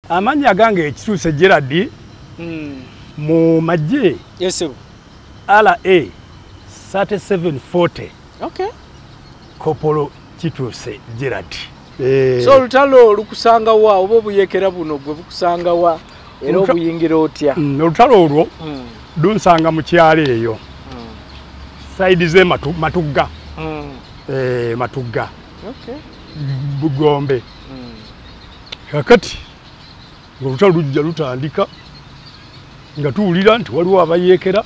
Amannya gange Kituuse Gerald mu magye. Yes, sir. RA 3740. Okay. Kopolo Kituuse Gerald. So olutalo lukusanga wa oba obuyekera buno gwe bukusanga wa era obuyingira otya? Olutalo olwo lunsanga mu kyalo eyo. Side ze Matugga. Matugga. Okay. Bugombe. Kakati olutalo lujja lutandika nga tuwulira nti waliwo abayeekera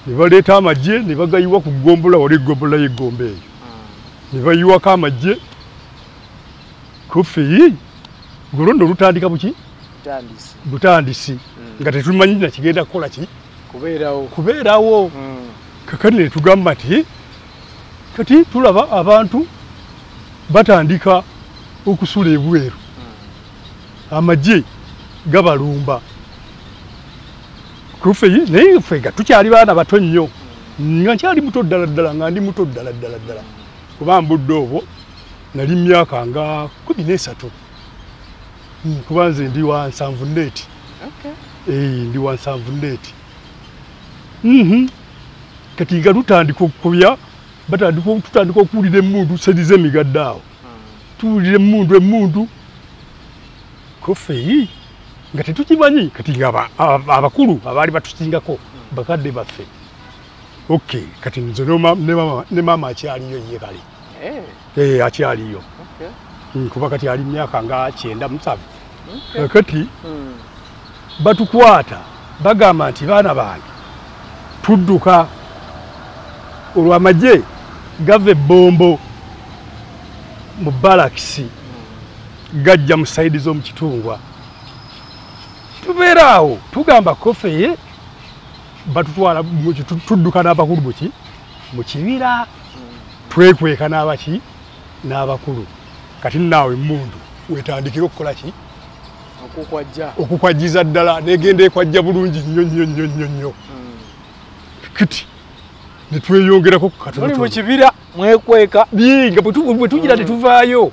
ne baleeta amagye ne bagayiwa ku ggombola, wali eggombolola y'eggombe eyo ne bayiwako amagye kofi ng'olwo lutandika buki butandisi nga tetumanyi na kigenda kukola ki kubeerawo. Kakati ne tugamba nti kati tulaba abantu batandika okusula ebweru, amagye gabalumba kufe, naye ffe nga tukyali baana bato nnyo, nga nkyali muto ddala ddala, nga ndi muto ddala ddala ddala, kuba mbudde obwo nali myaka nga 13, kuba nze ndi wa 74. Ndi wa 74. Kati nga lutandika okukubya, tutandika okuwulira emmundu sedi z'emigadde awo, tuwulira emmundu kofe nga tetukimanyi. Kati nga abakulu abaali batusingako bakadde baffe. Okay, kati nze ne maama akyaliyo ye kale. Akyaliyo. Kuba kati ali myaka nga 97. Kati batukwata bagamba nti baana bange tudduka olw'amagye gava ebbombo mu balakisi gajja mu sayidi z'omu Kitungwa. Tubeera awo tugamba kofeye batutwala tudduka n'abakulu buki mu kibira, twekweka n'abaki n'abakulu. Kati naawe emmundu wetandikira okukola ki? Okukwajjiza ddala, negenda ekwajja bulungi nnyo nnyo nnyo nnyo nnyo. Kati ne tweyongerako katono. Muli mu kibira mwekweka nga bwe tugira tetuvaayo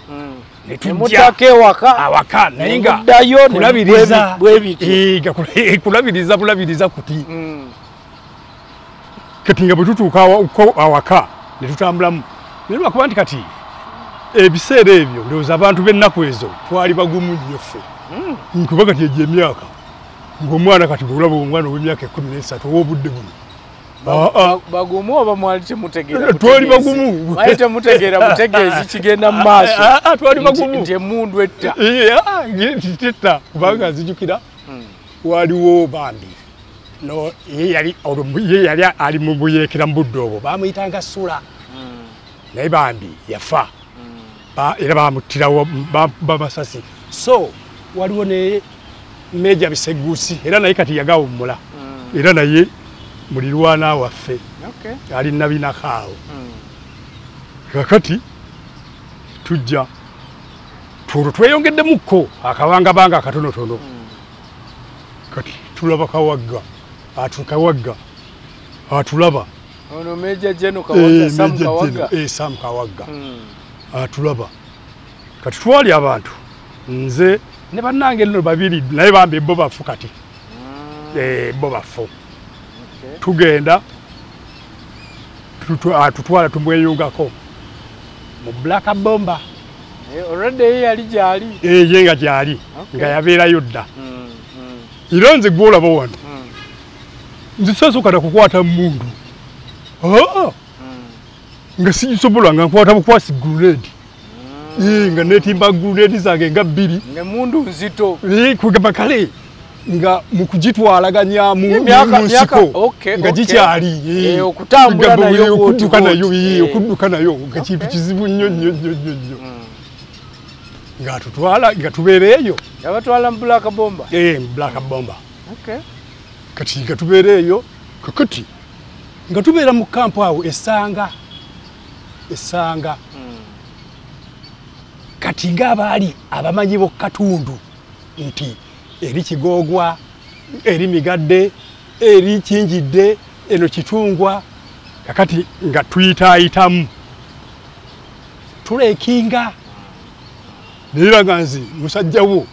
nemutaka ewaka awaka, naye nga nemuddayo kulabiriza bwe bityo. Kulabiriza bulabiriza kuti. Kati nga bwe tutuuka awaka ne tutambulamu, naye lwakuba nti kati ebiseera ebyo ndowooza abantu b'ennaku ezo twali bagumu nnyo ffe. Nkuba kati egyo emyaka ng'omwana kati bw'olaba omwana ow'emyaka 13 ow'obudde buno bagumu oba mwali temutegeera? Twali bagumu. Mwali temutegeera butegeezi kigenda mu maaso. Twali bagumu. Nti emmundu etta. Tetta, kubanga nzijukira waliwo bambi ye yali ali mu buyeekera mu budde obwo bamuyitanga Sula, naye bambi yafa era bamuttirawo bamasasi. So waliwo ne Meja Bisegusi era naye kati yagawummula, era naye mulirwana waffe ali Nabinakaawo. Kakati tujja tulwo tweyongeddemukko akabangabanga akatonotono. Kati tulaba Kawagga, Kawagga atulaba. Ono Meja Jeno Kawagga, Sam Kawagga. Sam Kawagga atulaba. Kati twali abantu nze ne bannange nno babiri, naye bambi bo bafu kati. Bo bafu. Tugenda tutwala tumweyungako mu Black Bomber. Already ye yali gyali. Ye nga gyali, nga yabeerayo dda. Era nze gw'olaba wano nze sasooka na kukwata mmundu, nga sigisobola, nga nkwata bukwasi grenade, nga neetimba grenade zange nga 2. Ng'emmundu nzito. Kugamba kale nga mu kugitwalaganya mu nsiko nga gikyali okutambula nayo, okudduka nayo, okudduka nayo nga kintu kizibu nnyo nnyo nnyo nnyo. Nga tutwala nga tubeera eyo. Yabatwala mu Black Bomber. Black Bomber. Okay. Kati nga tubeera eyo, kakati nga tubeera mu kampu awo Essanga. Kati ng'abaali abamanyi b'okukatundu nti eri Kigoogwa, eri Migadde, eri Kinjidde, eno Kitungwa. Kakati nga tuyitaayitamu tulekinga. Naye nga nze musajja wo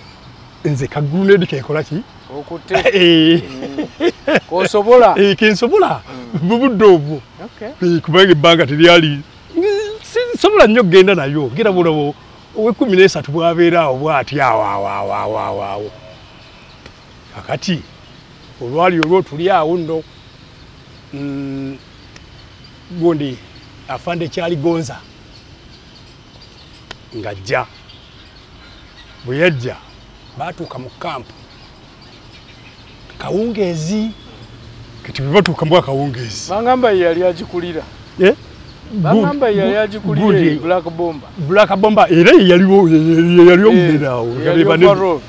nze kagulunedi kekola ki? Okutte. Kosobola. Kensobola. Mu budde obwo. Kubanga ebbanga teryali sisobola nnyo kugenda nayo. Gira bulabo ow'ekkumi n'esatu bw'abeera awo bw'ati awo awo awo awo awo awo. Kakati olwali olwo tuli awo nno gundi afande Kyaligonza ng'ajja. Bwe yajja baatuuka mu kampu kawungeezi. Kati bwe batuuka mu kawungeezi bangamba ye yali agikulira. Bangamba ye yali agikulira Black Bomber. Black Bomber era ye yaliwo omubeera awo.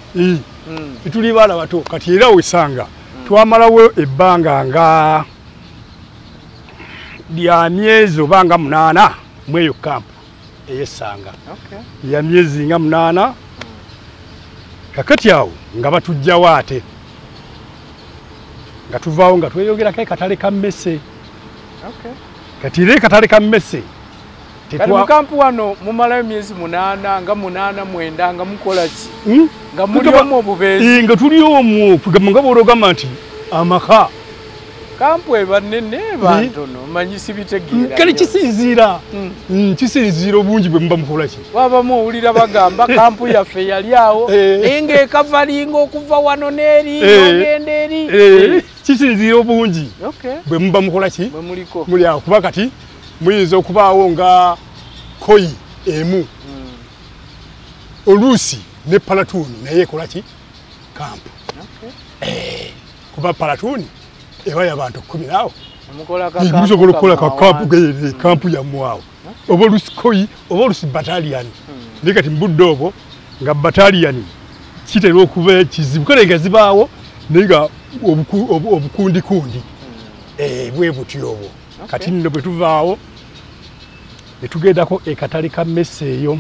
Tuli baana bato kati era wesanga twamalawo ebbanga nga lya myezi oba nga 8 mu eyo kampu ey'Essanga. Ya myezi nga 8. Kakati awo nga batujjawo ate nga tuvaawo nga tweyogerako ekatale ka mmese. Kati era ekatale ka mmese kati mu kampu wano mumalayo myezi 8 nga 8 9 nga mukola ki? Nga muli omwo obubeezi. Nga tuli omwo nga bw'ologamba nti amaka. Kampu eba nnene eba ntono manyi sibitegeera. Kale kisinziira. Kisinziira obungi bwe muba mukola ki? Wabamu owulira bagamba kampu yaffe yali awo naye ng'ekavalinga okuva wano n'eri n'ogenda eri. Kisinziira obungi bwe muba mukola ki? Bwe muliko. Muli awo kuba kati muyinza okubaawo nga koyi emu. Oluusi ne palatuuni naye ekola ki? Kampu. Kuba palatuuni eba y'abantu 10 awo. Musobola okukola kampu yammwe awo. Oba oluusi koyi oba oluusi bataliyani. Naye kati mu budde obwo nga bataliyani kitera okuba ekizibu kale nga zibaawo naye nga obukundikundi. Bwe butyo obwo. Kati nno bwe tuvaawo ne tugendako ekatale ka mmese eyo.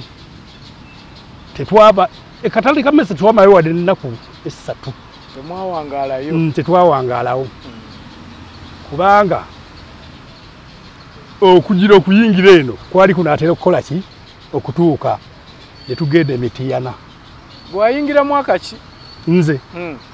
Tetwaba ekatale ka mmese twamalayo wadde ennaku 3. Temwawangaalayo. Tetwawangaalawo. Kubanga okugira okuyingira eno kwali kunaatera okukola ki? Okutuuka. Ne tugenda e Mityana. Bw'ayingira mwaka ki? Nze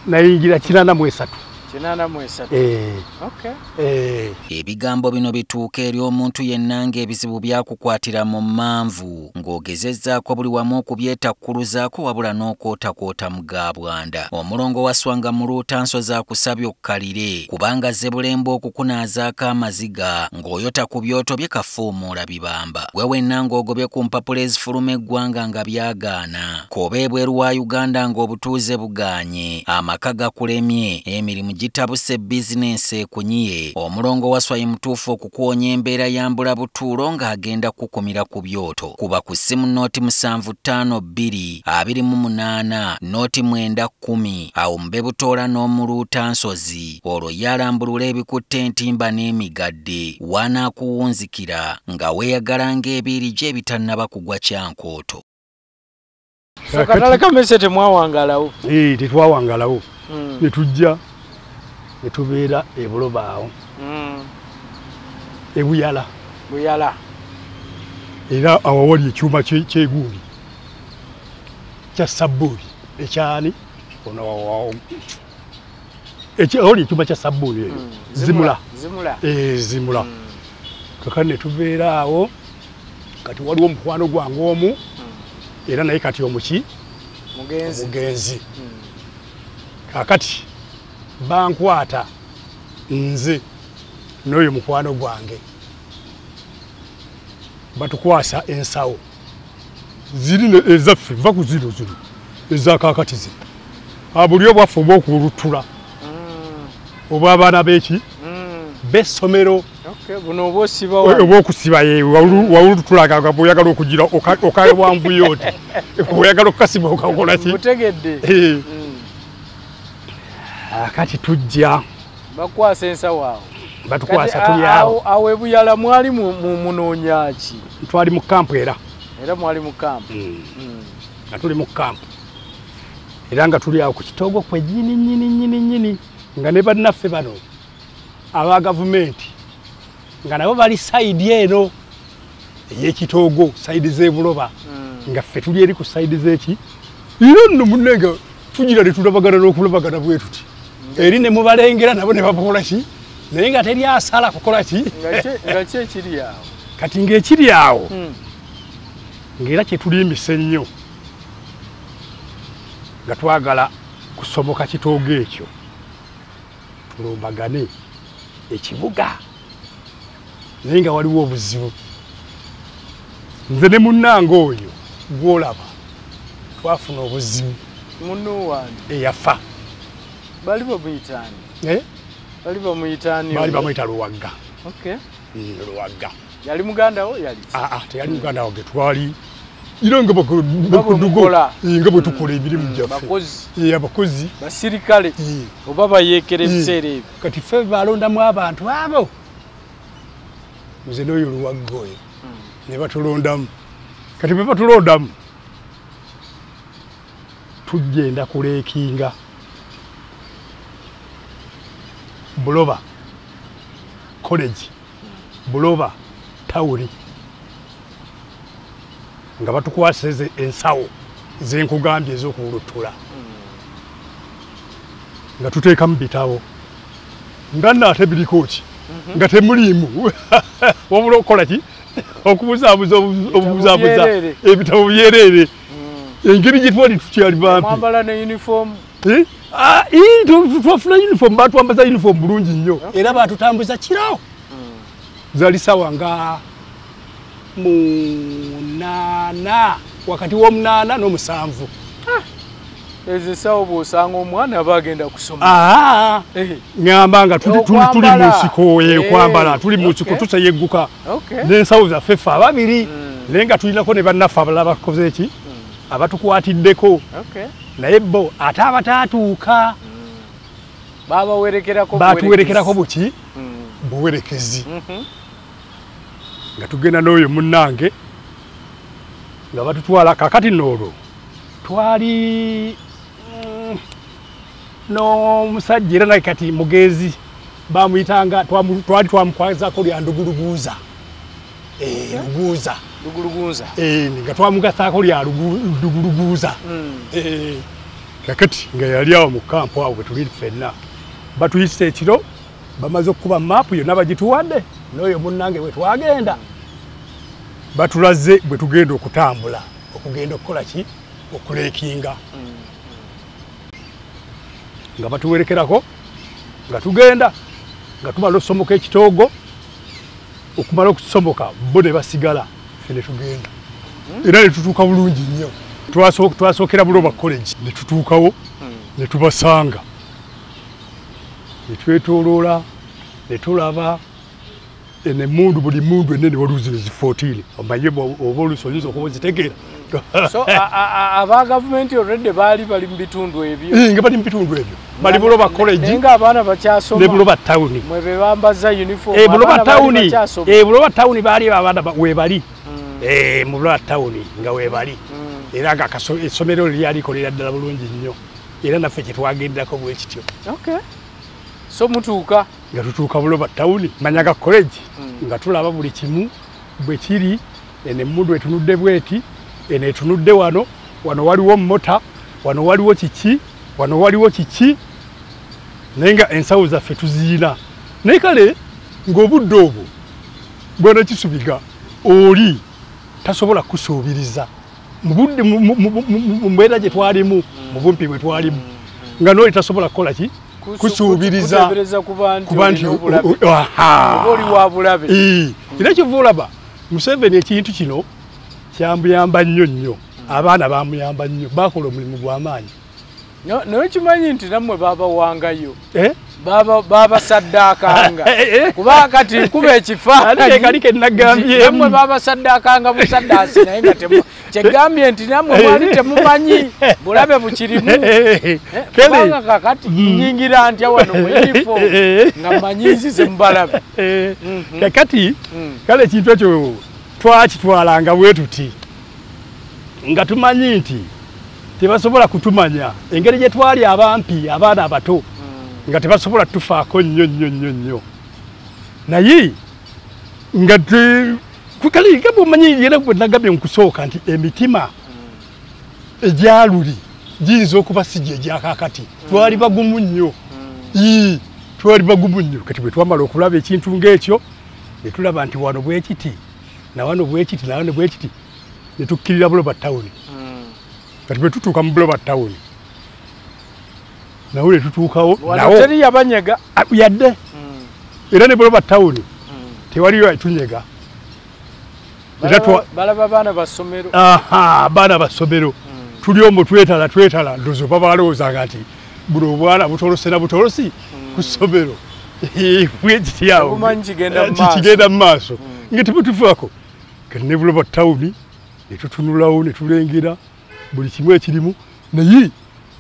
nayingira 83. 83. Ebigambo bino bituuka eri omuntu yenna ng'ebizibu byakukwatira mu mmanvu ng'ogezezzaako buli wamu okubyetakkuluzaako wabula n'okwotakwota mu gabwanda. Omulongo waswanga mu luutanso zaakusabye okkalire kubanga Zebulembe okukunaazaako amaziga ng'oyota ku byoto bye kafuumuula bibamba. Gwe wenna ng'ogobye ku mpapula ezifuluma eggwanga nga byagaana, k'oba ebweru wa Uganda ng'obutuuze bugaanye, amaka gakulemye, emirimu gitabuse bizinensi ekunyiye. Omulongo waswa ye mutuufu okukuwonya embeera ya mbula butuulo ng'agenda kukumira ku byoto. Kuba ku ssimu 0752 28 0910 awo mbe butoola n'omuluuta nsozi olwo yalambulula ebikutte entimba n'emigadde wanaakuwunzikira nga weeyagala ng'ebiiri gye ebitannaba kugwa kyankooto. So katale ka mmese temwawangalawo? Tetwawangalawo. Ne tujja ne tubeera e Buloba awo. E Buyala. Buyala. Era awo wali ekyuma ky'egundi kya sabbuuni ekyani ono awali ekyuma kya sabbuuni eyo Zimula. Zimula. Zimula. Kakati ne tubeera awo kati waliwo omukwano gwange omu era naye kati omuki? Mugenzi. Mugenzi. Kakati bankwata nze n'oyo mukwano gwange batukwasa ensawo ziri ezaffe va ku zino zino ezakakati zino abuli obwaffe obw'okulutula obw'abaana b'eki b'essomero. Buno obwosiba obw'okusiba wawulutulaga nga bw'oyagala okugira okawanvuyo oti oyagala okukasiba okakola ki? Butegedde. Kati tujja bakwasa ensawo awo. Batukwasa tuli awo. Awo e Buyala mwali munoonya ki? Twali mu kampu era. Era mwali mu kampu. Nga tuli mu kampu. Era nga tuli awo ku kitoogo kwe nnyini nnyini nnyini nnyini nga ne bannaffe bano aba gavumenti nga nabo bali sayidi eno ey'ekitoogo sayidi z'e Buloba. Nga ffe tuli eri ku saidi z'eki era nno munnange tugira ne tulabagana n'okulabagana bwe tuti eri ne mubalengera nabo ne bakola ki naye nga teri asala kukola ki nga ki ekiri awo kati ng'ekiri awo ng'era kye tulimbisa ennyo nga twagala kusomoka kitoogo ekyo tulumbagane ekibuga naye nga waliwo obuzibu nze ne munnange oyo gw'olaba twafuna obuzibu munno wange eyafa bali bamuyitaani bali bamuyitaani bali bamuyita Luwagga. Okay. Luwagga yali muganda wo yali teyali muganda wange twali era nga nga bwe tukola emirimu gyaffe abakozi basirikale oba bayeekera ebiseera ebyo kati ffe balondamu abantu abo nze n'oyo Luwagga oyo ne batulondamu kati bwe batulondamu tugenda kuleekinga Buloba College Buloba Tawuni nga batukwasize ensawo zenkugambye ez'okuwulutula nga tuteekamu bitabo nga nno ate biriko ki nga temuliimu wabula okukola ki okubuzaabuza obuzaabuza ebitabo byereere engeri gye twali tukyali bampi mwambala ne uniform twafuna uniform batwambaza uniform bulungi nnyo era batutambuza kiro zaali sawa nga 8 wakati w'8 n'7 ezo essaawa bw'osanga omwana aba agenda kusoma ŋŋamba nga tuli mu nsiko okwambala tuli mu nsiko tuseyegguka n'ensawo zaffe ffe ababiri naye nga tulinako ne bannaffe abalala bakoze ki abatukwatiddeko naye bo ate abataatuuka batuwerekerako buki buwerekezi nga tugenda n'oyo munnange nga batutwala kakati nno twali n'omusajja era naye kati mugezi bamuyitanga twali twamukwazaako lya Nduguluguuza Luguuza Nduguluguuza nga twamugasaako lya Nduguluguuza kakati nga yali awo mu kampu awo bwe tuli ffenna batuyise ekiro bamaze okukuba maapu yonna bagituwadde n'oyo munnange bwe twagenda batulaze bwe tugenda okutambula okugenda okukola ki okuleekinga nga batuwerekerako nga tugenda nga tumala okusomoka ekitoogo okumala okusomoka bo ne basigala ffe ne tugenda era ne tutuuka bulungi nnyo twasookera Buloba College ne tutuukawo ne tubasanga ne twetooloola ne tulaba ene mundu buli mundu enene waliwo zino zi 14 omanye oba oluusi oyinza okuba ozitegeera so aba gavumenti already baali bali mu bitundu ebyo nga bali mu bitundu ebyo bali Buloba College naye nga abaana bakyasoma ne Buloba Town mwe be bambaza uniform Buloba Town Buloba Town baali abaana weebali mu Buloba Town nga weebali era nga essomero lyali likolera ddala bulungi nnyo era naffe kye twagenderako bwe kityo. Okay. So mutuuka nga tutuuka Buloba Town Manyaga College nga tulaba buli kimu bwe kiri eno emmundu etunudde bweti eno etunudde wano wano waliwo mota wano waliwo kiki wano waliwo kiki naye nga ensawo zaffe tuziina naye kale ng'obudde obwo bwana Kisubiga oli tasobola kusuubiriza mu budde mu mbeera gye twalimu mu bumpi bwe twalimu nga n'oli tasobola kukola ki kusuubiriza kuba nti oli wa bulabe. Era kyova olaba Museveni ekintu kino kyamuyamba nnyo nnyo abaana bamuyamba nnyo bakola omulimu gw'amaanyi. Naye kimanyi nti nammwe babawangayo babasaddaakanga kuba kati kuba ekifaananyi nammwe babasaddaakanga busaddaasi naye nga kyegambye nti nammwe mwali temumanyi bulabe bukirimu kubanga kakati nnyingira ntya wano mu uniform nga mmanyi nzize mu balabe. Kakati kale ekintu ekyo twakitwalanga bwe tuti nga tumanyi nti tebasobola kutumanya engeri gye twali abampi abaana abato nga tebasobola tufaako nnyo nnyo nnyo nnyo naye nga Kale nga bw'omanyi era bwe nagambye mu kusooka nti emitima egyaluli giyinza okuba si gye egyakaakati. Twali bagumu nnyo. Twali bagumu nnyo. Kati bwe twamala okulaba ekintu ng'ekyo ne tulaba nti wano bwe kiti na wano bwe kiti na wano bwe kiti ne tukkirira Buloba Town. Kati bwe tutuuka mu Buloba Town nawo ne tutuukawo nawo teri yabanyega yadde. Era ne Buloba Town tewaliyo atunyega. Balaba baana basomero. Aha, baana basomero. Tuli omwo twetala twetala ndozo baba balowoozanga nti buno obwana butolose na butolosi ku ssomero. Bwekiti awo kigenda mu maaso nga temutufaako. Kati ne Buloba Town ne tutunulawo ne tulengera buli kimu ekirimu, naye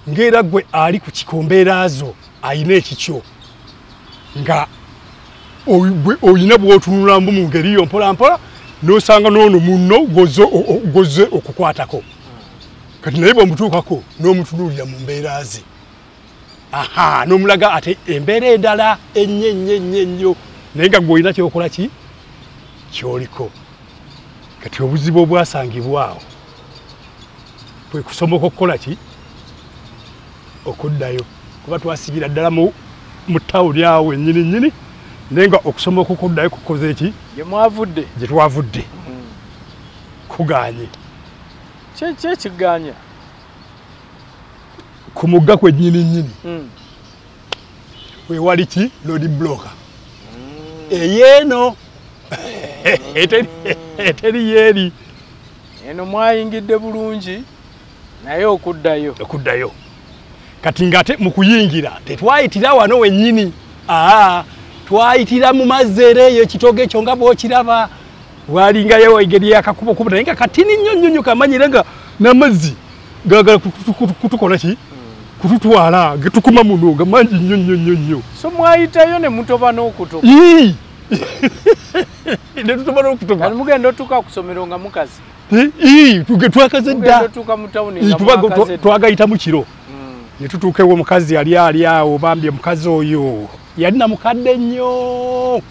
ng'era gwe ali ku kikombeera zo ayina ekikyo nga oyina bw'otunulamu mu ngeri yo mpola mpola n'osanga n'ono munno goze okukwatako. Kati naye bw'omutuukako n'omutunuulira mu mbeera ze. Aha, n'omulaga ate embeera endala ennyo ennyo ennyo ennyo naye nga gw'olina ky'okola ki ky'oliko. Kati obuzibu obwasangibwa awo kwe kusomoka okukola ki okuddayo, kuba twasibira ddala mu tawuni awo ennyini nnyini, naye nga okusomoka okuddayo kukoze ki gye mwavudde, gye twavudde kugaanye. Ki ekiganya? Ku mugga kwe nnyini nnyini wewali ki road blocker eyeeno eteri yeeri eno mwayingidde bulungi naye okuddayo okuddayo. Kati ng'ate mu kuyingira tetwayitira wano wennyini, twayitira mu mazzi era eyo ekitogo ekyo nga bw'okiraba walingayo engeri y'akakubo kubo, naye nga katini nnyo nnyo nnyo kamanyire nga n'amazzi gaagala kutukola ki kututwala getukuma muno nga mangi nnyo nnyo nnyo nnyo. So mwayitayo ne mutoba n'okutoba. Ne tutoba n'okutoba. Kati mugenda otuuka ku ssomero nga mukazi. Twakaze dda. Otuuka mu tawuni nga mwakaze dda. Twagayitamu kiro. Ne tutuuka ew'omukazi yali ali awo, bambi omukazi oyo yali na mukadde nnyo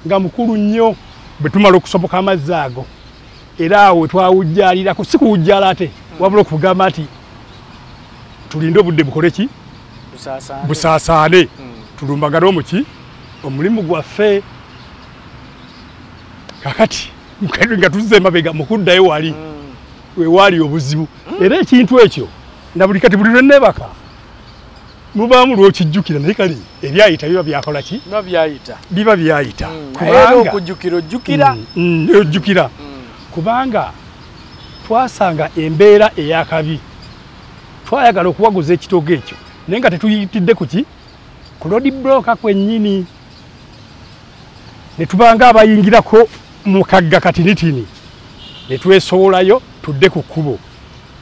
nga mukulu nnyo. Bwe tumala okusomoka amazzi ago era awo twawujjaalirako, si kuwujjaala ate wabula okugamba nti tulinde obudde bukole ki busaasaane tulumbagane omuki omulimu gwaffe. Kakati nga tuzze emabega mu kuddayo wali wewaali obuzibu. Era ekintu ekyo na buli kati buli lwe neebaka mubaamu lw'okijjukira, naye kale ebyayita biba byakola ki? Biba byayita. Biba byayita. Kubanga okujjukira ojjukira. Ojjukira. Kubanga twasanga embeera ey'akabi. Twayagala okuwaguza ekitogo ekyo naye nga tetuyitidde ku ki? Ku road blocker kwennyini. Ne tubanga abayingirako mu kagga katinitini ne twesowolayo tudde ku kkubo.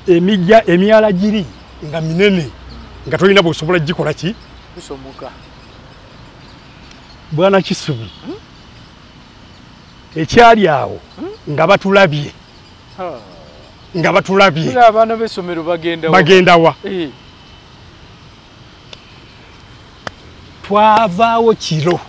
Emigga emyala giri nga minene nga tolina bw'osobola gikola ki? Kusomoka. Bwana Kisubi ekyali awo nga batulabye. Nga batulabye. Abaana b'essomero bagenda wa? Bagenda wa? Twavaawo kiro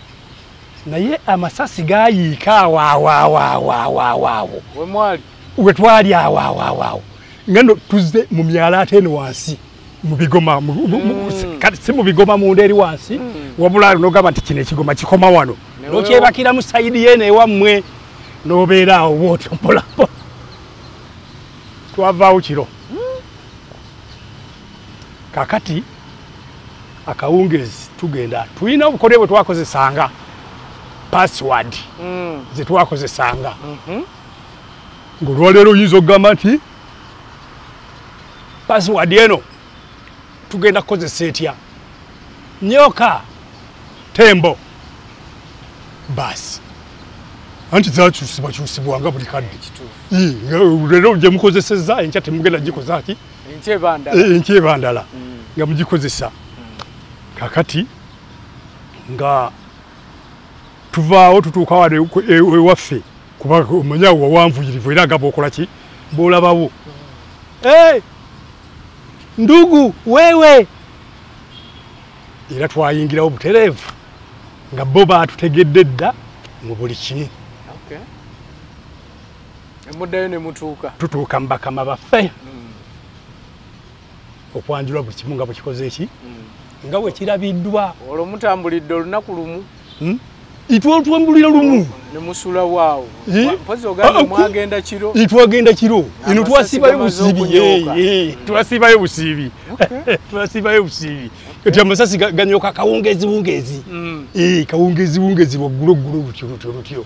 naye amasasi gaayiika awo awo awo awo awo awo awo. We mwali? We twali awo awo awo awo. Nga nno tuzze mu myala ate eno wansi mu bigoma, kati si mu bigoma munda eri wansi, wabula n'ogamba nti kino ekigoma kikoma wano. N'okyebakira mu sayidi yeeno ewammwe n'obeera awo bw'otyo mpola mpola. Twavaawo kiro. Kakati akawungeezi tugenda tulina obukodyo bwe twakozesanga, password ze twakozesanga. Ng'olwaleero oyinza okugamba nti password eno tugenda kukozesa etya? Nyoka tembo basi. Anti zakyusibwakyusibwanga buli kadde. Leero gye mukozesezza enkya temugenda gikoza ki? Enkya eba ndala nga mugikozesa. Kakati nga tuvaawo tutuuka wano ewaffe kuba omanyi awo wawanvuyirivu era nga bw'okola ki? Bw'olabawo. Ndugu wewe, era twayingirawo butereevu nga bo baatutegedde dda mu buli kimu. Muddayo ne mutuuka. Tutuuka mu bakama baffe. Okwanjula buli kimu nga bwe kikoze eki? Nga bwe kirabiddwa. Olwo mutambulidde olunaku lumu. Itwambulira lumu. Ne musula waawo. Mpozi ogambye mwagenda kiro. Twagenda kiro. Eno twasiibayo busiibi. Twasiibayo busiibi. Twasiibayo busiibi. Kati amasasi ganyoka kawungezi wungezi. Kawungezi wungezi waggulu ggulu lutyo lutyo lutyo.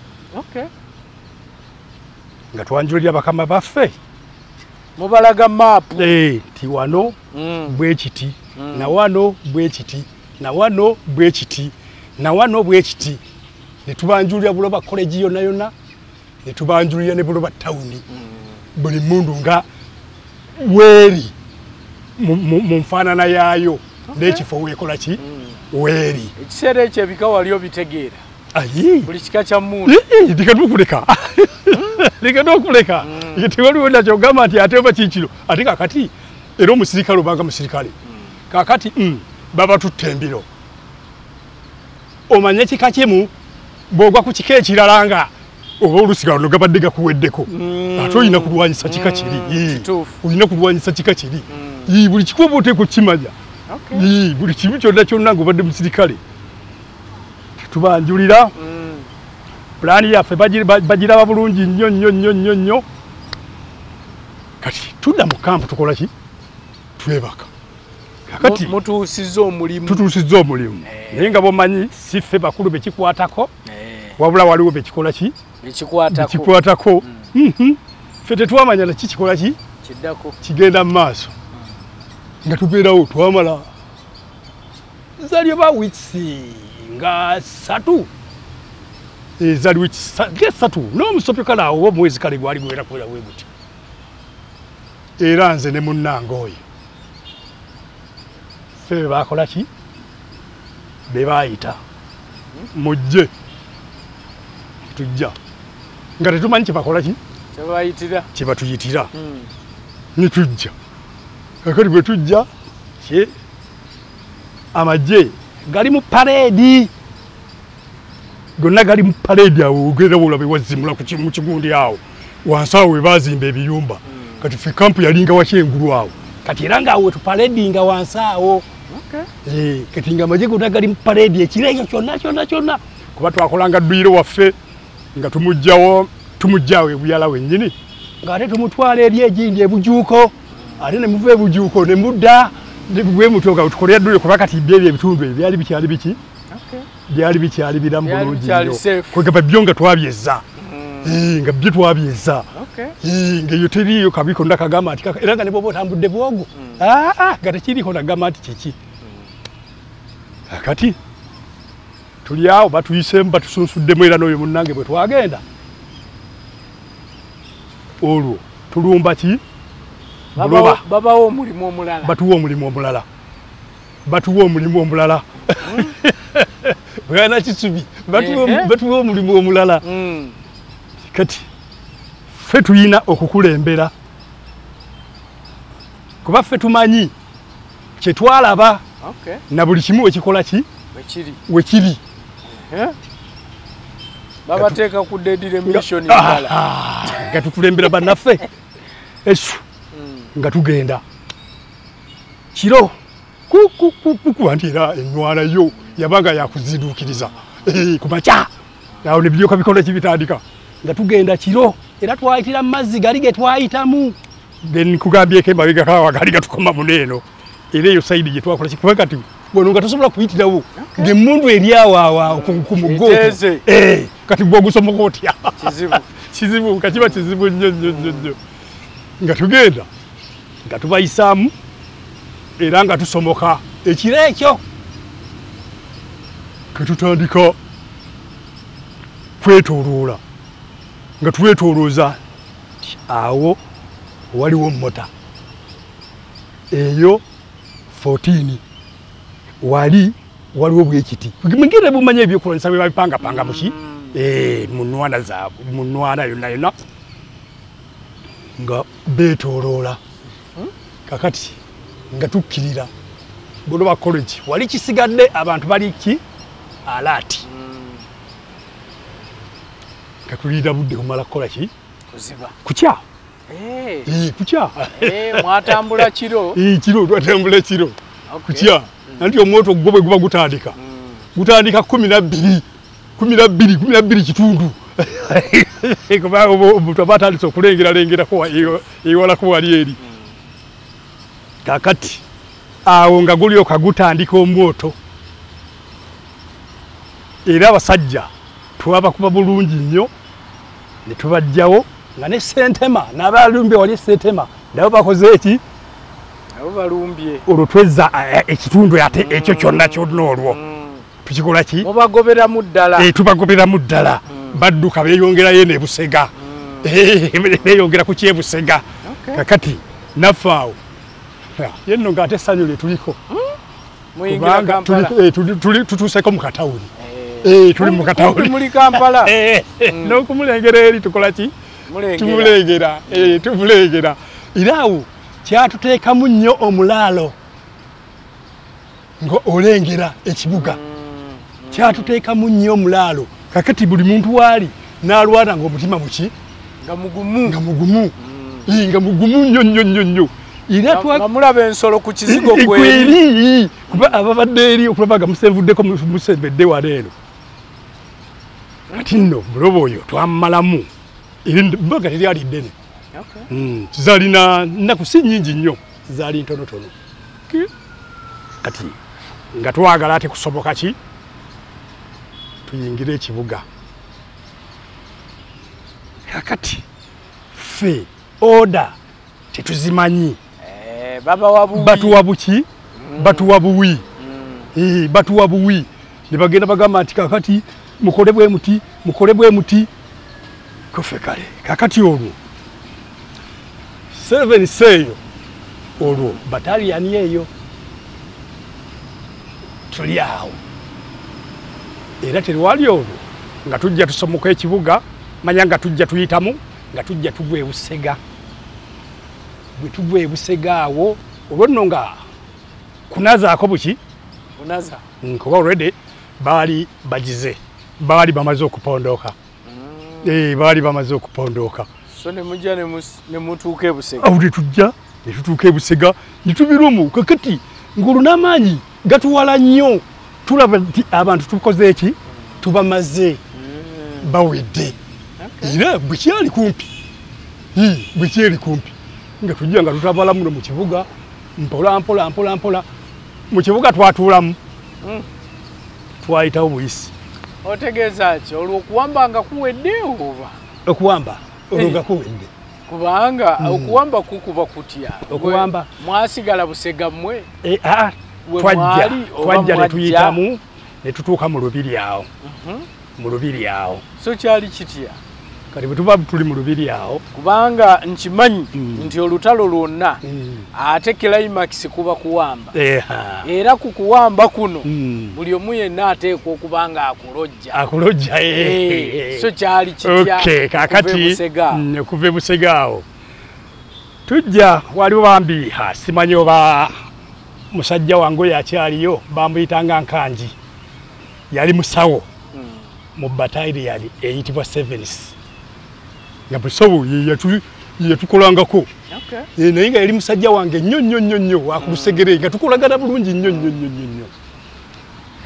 Nga twanjulira bakama baffe. Mubalaga maapu. Ti wano bwe kiti. Na wano bwe kiti. Na wano bwe kiti. Na wano bwe kiti. Ne tubanjulira Buloba College yonna yonna. Ne tubanjulira ne Buloba Town. Buli mundu nga weeri mu nfaanana yaayo. N'ekifo weekola ki? Weeri. Ekiseera ekyo ebika wali obitegeera. Ayi. Buli kika kya mmundu. Leka n'okuleka. Leka n'okuleka. Tewaliwo nakyogamba nti ate oba kikiro. Ate kaakati era omusirikale obanga musirikale. Kaakati baba tutta embiro. Omanye kika kimu bw'ogwa ku kika ekirala nga oba olusigalo no gabadde gakuweddeko. Ate olina kulwanyisa kika kiri. Olina kulwanyisa kika kiri. Buli kiku oba oteekwa okukimanya. Buli kimu kyonna kyonna ng'obadde musirikale. Tubanjulira. Pulaani yaffe bagiraba bulungi nnyo nnyo nnyo nnyo nnyo. Kati tudda mu kampu tukola ki? Twebaka. Kakati mutuusizza omulimu. Tutuusizza omulimu. Naye nga bw'omanyi si ffe bakulu be kikwatako. Wabula waliwo be kikola ki? Bekikwatako. Bekikwatako. Ffe tetwamanya na kikikola ki? Kiddako. Kigenda mu maaso. Nga tubeerawo twamala zaali oba weeks nga 3. Zaali weeks 3 n'omusopyo kale awo oba omwezi kale gwali guwera kuwera bwe guti. Era nze ne munnange oyo ffe be baakola ki? Be baayita. Mujje. Tujja. Nga tetumanyi kye bakola ki? Kye babayitira. Kye batuyitira. Ne tujja. Kakati bwe tujja amagye gali mu parade. Gonna gali mu parade awo ogenda olabe wazimula ku kigundi awo. Wansi awo we baazimba ebiyumba. Kati ffe kampu yalinga wakyengulu awo. Kati era nga awo tuparedinga wansi awo. Kati nga amagye gonna gali mu parade ekiro ekyo kyonna kyonna kyonna. Kuba twakolanga dduyiro waffe nga tumugjawo ebuyala wennyini. Ng'ate tumutwala eri egindi ebujuuko. Ate ne muva ebujuuko ne mudda bwe mutyo nga tukolera dduyiro kuba kati byo ebitundu ebyo byali bikyali biki? Byali bikyali biramu bulungi nnyo. Kwegamba byo nga twabyezza. Nga byo twabyezza. Ng'eyo teriiyo kabi konna kagamba nti era nga ne bw'oba otambudde bwogo. Nga tekiriiko nagamba nti kiki. Kakati tuli awo batuyiseemu batusunsuddemu era n'oyo munnange bwe twagenda. Olwo tulumba ki? Babawo omulimu omulala. Batuwa omulimu omulala. Batuwa omulimu omulala. Bwana Kisubi, batuwa omulimu omulala. Kati ffe tulina okukulembera. Kuba ffe tumanyi kye twalaba. Na buli kimu wekikola ki? Wekiri. Babateeka ku deadly mission endala. Nga tukulembera bannaffe. Esu. Nga tugenda. Kiro kuku anti era enywala yo yabanga yakuziduukiriza. Ku makya. Awo ne biryoka bikola kibitandika. Nga tugenda kiro era twayitira mu mazzi gali ge twayitamu. Then kugambyeko emabega kawa gali gatukoma muneeno. Era eyo sayidi gye twakola kuba kati wano nga tosobola kuyitirawo. Ng'emmundu eri awo awo ku mugongo. Kati bw'ogusomoka otya? Kizibu. Kizibu, kakiba kizibu nnyo nnyo nnyo nnyo. Nga tugenda nga tubayisaamu era nga tusomoka ekiro ekyo. Ketutandika kwetooloola. Nga twetoolooza awo waliwo mmota. Eyo 14 wali waliwo bwekiti. Mugire bumanye ebyokulwanyisa bwe babipangapanga muki? Mu nnwana zaabwe, mu nnwana yonna yonna. Nga beetooloola. Kakati nga tukkirira Buloba College wali kisigadde abantu bali ki? Alaati. Nga tulinda budde kumala kukola ki? Kuziba. Kukya. Kukya. Mwatambula kiro. Kiro twatambula kiro. Kukya. Anti omwoto gwo bwe guba gutandika. Gutandika 12. 12 kitundu. Kuba omuntu aba atandise okulengerako ewalako wali eri. Kakati awo nga gulyoka gutandika omwoto. Era abasajja twabakuba bulungi nnyo ne tubajjawo nga ne Sentema n'abalumbye wali Sentema nabo bakoze eki? Nabo balumbye. Olwo twezza ekitundu ate ekyo kyonna kyonna olwo. Tukikola ki? Mubagoberamu ddala. Tubagoberamu ddala. Badduka beeyongerayo ne Busega. Beeyongera ku ky'e Busega. Kakati naffe awo ye nno ng'ate essanyu lye tuliko. Muyingira Kampala. Tutuuseeko mu katawuni. Tuli mu katawuni. Muli Kampala. N'okumulengera eri tukola ki? Tumulengera. Tumulengera. Era awo kyatuteekamu nnyo omulaalo nga olengera ekibuga. Kyatuteekamu nnyo omulaalo. Kakati buli muntu waali n'alwana ng'omutima muki? Nga mugumu. Nga mugumu. Nga mugumu nnyo nnyo nnyo nnyo. Era nga mulaba ensolo ku kizigo kweri. Kuba ababadde eri okulaba nga musenvuddeko musembedde wano eno. Kati nno mulobo oyo twamalamu. Era mbaga teryali ddene. Zaalina nnaku si nnyingi nnyo, zaali ntonotono. Kati nga twagala ate kusoboka ki? Tuyingire ekibuga. Kakati ffe order tetuzimanyi. Batuwa buki? Batuwa buwi. Batuwa buwi. Ne bagenda bagamba nti kakati mukole bwe muti, mukole bwe muti. Kuffe kale. Kakati olwo 7 seeyo olwo bataliyani eyo tuli awo. Era terwali olwo nga tujja tusomoka ekibuga, manya nga tujja tuyitamu, nga tujja tugwa e Busega. Bwe tugwa e Busega awo olwo nno nga kunazaako buki? Kunaza. Kuba already baali bagize, baali bamaze okupondooka. Baali bamaze okupondooka. So ne mujja ne mutuuka e Busega. Awo ne tujja ne tutuuka e Busega ne tubirumu. Kakati ng'olwo n'amaanyi gatuwala nnyo. Tulaba nti abantu tukoze eki? Tubamaze. Bawedde. Era bwe kyali kumpi. Bwe kyali kumpi. Nga tujja nga tutabala muno mu kibuga mpola mpola mpola mpola. Mu kibuga twatuulamu. Twayitawo buyisi. Otegeeza ki? Olwo okuwamba nga kuwedde oba? Okuwamba olwo nga kuwedde. Kubanga okuwamba kukuba kutya? Okuwamba. Mwasigala Busega mmwe? Twajja ne tuyitamu ne tutuuka mu lubiri awo. Mu lubiri awo. So kyali kitya? Kati bwe tuba tuli mu lubiri awo. Kubanga nkimanyi nti olutalo lwonna ate climax kuba kuwamba. Era ku kuwamba kuno buli omu yenna ateekwa okuba nga akulojja. Akulojja. So kyali kitya? Kakati okuva e Busega awo. Tujja waliwo bambi simanyi oba musajja wange oyo akyaliyo bamuyitanga Nkangi. Yali musawo mu bataliyani eyitibwa Sevens. Nga musawo ye yatukolangako. Naye nga yali musajja wange nnyo nnyo nnyo nnyo wakulusegere nga tukolagana bulungi nnyo nnyo nnyo nnyo nnyo.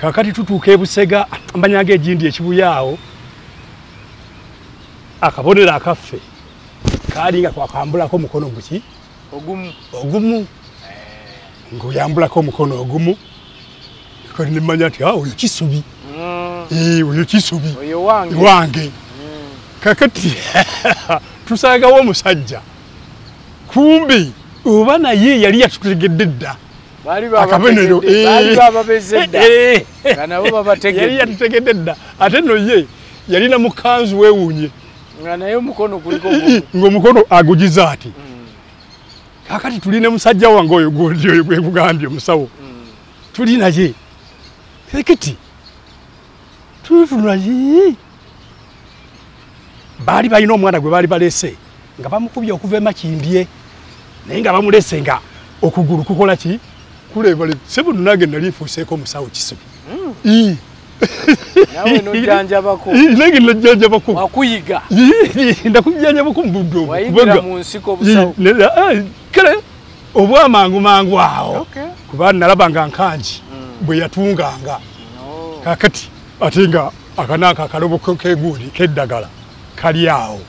Kakati tutuuka e Busega mbanyanga egindi ekibuya awo akabonero akaffe kaali nga kwakambulako omukono guki? Ogumu. Ogumu. Ng'oyambulako omukono ogumu. Kati ne mmanya nti oyo Kisubi. Oyo Kisubi. Oyo wange. Wange. Kakati tusangawo omusajja. Kumbe oba naye yali yatutegedde dda. Baali bababeze dda. Nga nabo babategedde. Yali yatutegedde dda. Ate nno ye yalina mu kanzu weewuunye. Nga naye omukono guliko gumu. Ng'omukono agugiza ati. Kakati tulina musajja wange oyo gundi oyo gwe kugambye omusawo. Tuli naye. Kakati tutunula baali balina omwana gwe baali balese nga bamukubye okuva e Makindye naye nga bamulese nga okugulu kukola ki? Kulebale. Sebo nange nali nfuuseeko omusawo Kisubi. Nawe n'ojjanjabako. Nange najjanjabako. Wakuyiga. Ndakujjanjabako mu budde obwo. Wayigira mu nsiko obusawo. Kale obwamangu mangu awo. Kuba nalabanga Nkangi bwe yatunganga. Kakati ate nga akanaka akalobo k'egundi k'eddagala kali awo.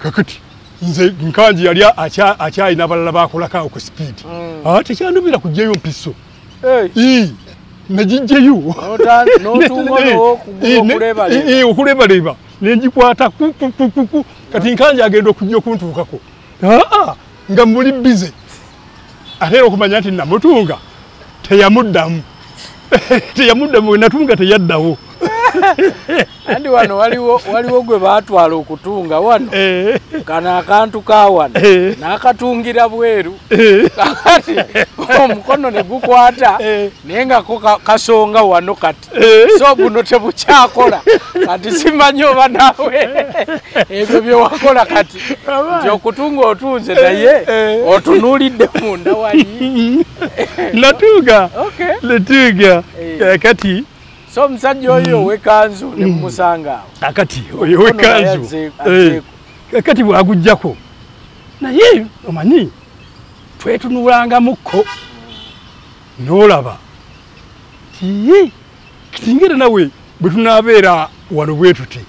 Kakati nze Nkangi yali akyalina abalala bakolako awo ku speed. Tekyandubira kuggyayo mpiso. Nagijjayo. N'otunga okulebaleba. Okulebaleba. Nengikwata ku. Kati Nkangi agenda okujja okuntuukako. Nga muli bize. Ate era okumanya nti namutunga teyamuddamu. Teyamuddamu natunga teyaddawo. Andi wano waliwo gwe baatwala okutunga wano. Kano akantu ka wano n'akatungira bweru. Kakati omukono ne gukwata naye nga ko kasonga wano kati. So buno tebukyakola. Kati simanyi oba naawe ebyo bye wakola kati. Nti okutunga otunze naye otunuulidde munda wali. Natunga. Natunga. Kati so omusajja oyo ow'ekkanzu ne mumusanga awo. Kakati oyo ow'ekkanzu. Kakati bw'aguggyako. Naye omanyi twetunulangamukko n'olaba ti kitingera nawe bwe tunaabeera wano bwe tuti.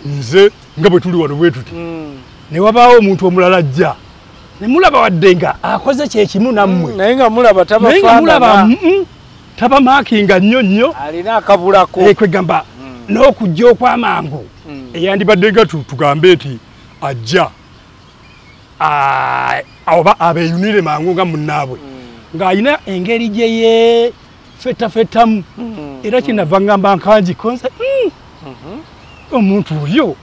Nze nga bwe tuli wano bwe tuti. Ne wabaawo omuntu omulala ajja. Ne mulaba wadde nga akoze kye kimu nammwe. Naye nga mulaba tabafaanana. Taba maakinga nnyo nnyo. Alina akabulako. Kwegamba n'okujja okw'amangu. Eyandibadde nga tugambe nti ajja oba abeeyunire mangu nga munnaabwe. Ng'alina engeri gye yeefettafettamu. Era kinava ngamba Nkangi konse omuntu oyo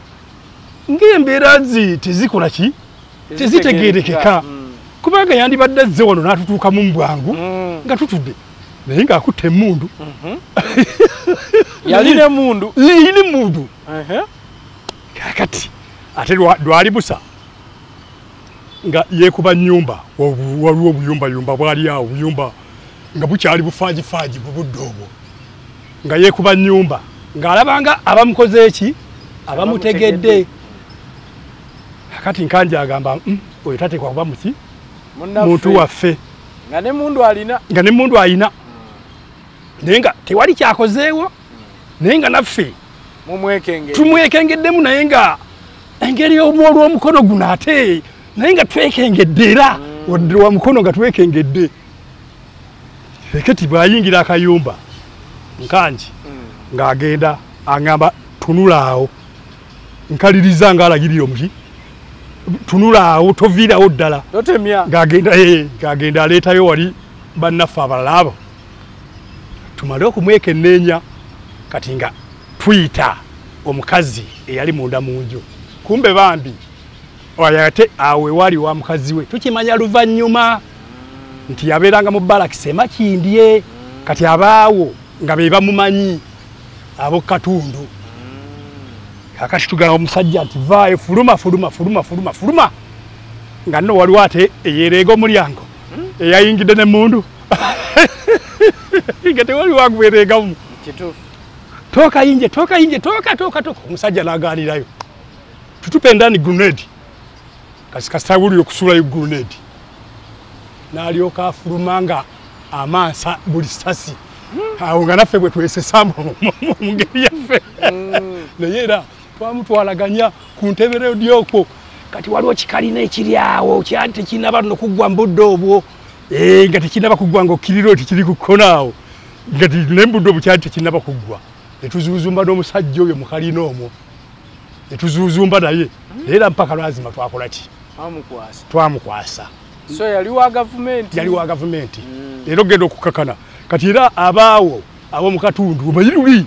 ng'embeera zi tezikola ki? Tezitegeerekeka. Kubanga yandibadde azze wano n'atutuukamu mu bwangu nga tutudde. Naye ng'akutte emmundu. Yalina emmundu. Yalina emmundu. Kakati ate lwali busa nga yeekuba nnyumba, waliwo obuyumbayumba bwali awo, obuyumba nga bukyali bufaagifaagi mu budde obwo. Nga yeekuba nnyumba ng'alabanga abamukoze eki abamutegedde. Kakati Nkangi agamba oyo tateekwa kuba muki muntu waffe. Nga n'emmundu alina. Nga n'emmundu alina. Naye nga tewali kyakozeewo, naye nga naffe tumwekengeddemu naye nga engeri olw'omukono guno ate naye nga twekengedde era wadde wa mukono nga twekengedde. Eketi bw'ayingira akayumba Nkangi ng'agenda aŋŋamba tunula awo, nkaliriza ng'alagirira omuki tunula awo toviirawo ddala. Totemya. Ng'agenda aleetayo wali bannaffe abalala abo. Tumale okumwekenneenya kati nga tuyita omukazi eyali munda mu nju. Kumbe bambi oyo ate awo ewali wa mukazi we tukimanya luvannyuma nti yabeeranga mu balakisi e Makindye. Kati abaawo nga be bamumanyi abo katundu. Kakati tugamba omusajja nti vaayo fuluma fuluma fuluma fuluma fuluma. Nga nno waliwo ate eyereega omulyango eyayingidde n'emmundu. Nga tewaliwo agwereegamu. Kituufu. Toka inje, toka inje, toka toka toka. Omusajja n'agaanirayo. Tutupe ndani grenade. Kasi kasita wulira okusulayo grenade. N'alyoka afuluma nga amansa buli ssasi. Awo nga naffe bwe twesesaamu mu ngeri yaffe. Naye era twamutwalaganya ku ntebe ryokwo. Kati waliwo kikalina ekiri awo kyali tekinnaba nno kuggwa mu budde obwo. Nga tekinnaba kuggwa ng'okkirira oti kiri ku kkono awo. Nga ne mu budde obwo kyali tekinnaba kuggwa. Ne tuzuuzumba n'omusajja oyo mu kalina omwo. Ne tuzuuzumba naye. Naye era mpaka lwazima twakola ki? Twamukwasa. So yali wa gavumenti. Yali wa gavumenti. Era ogenda okukakana. Kati era abaawo ab'omu katundu omanyi luli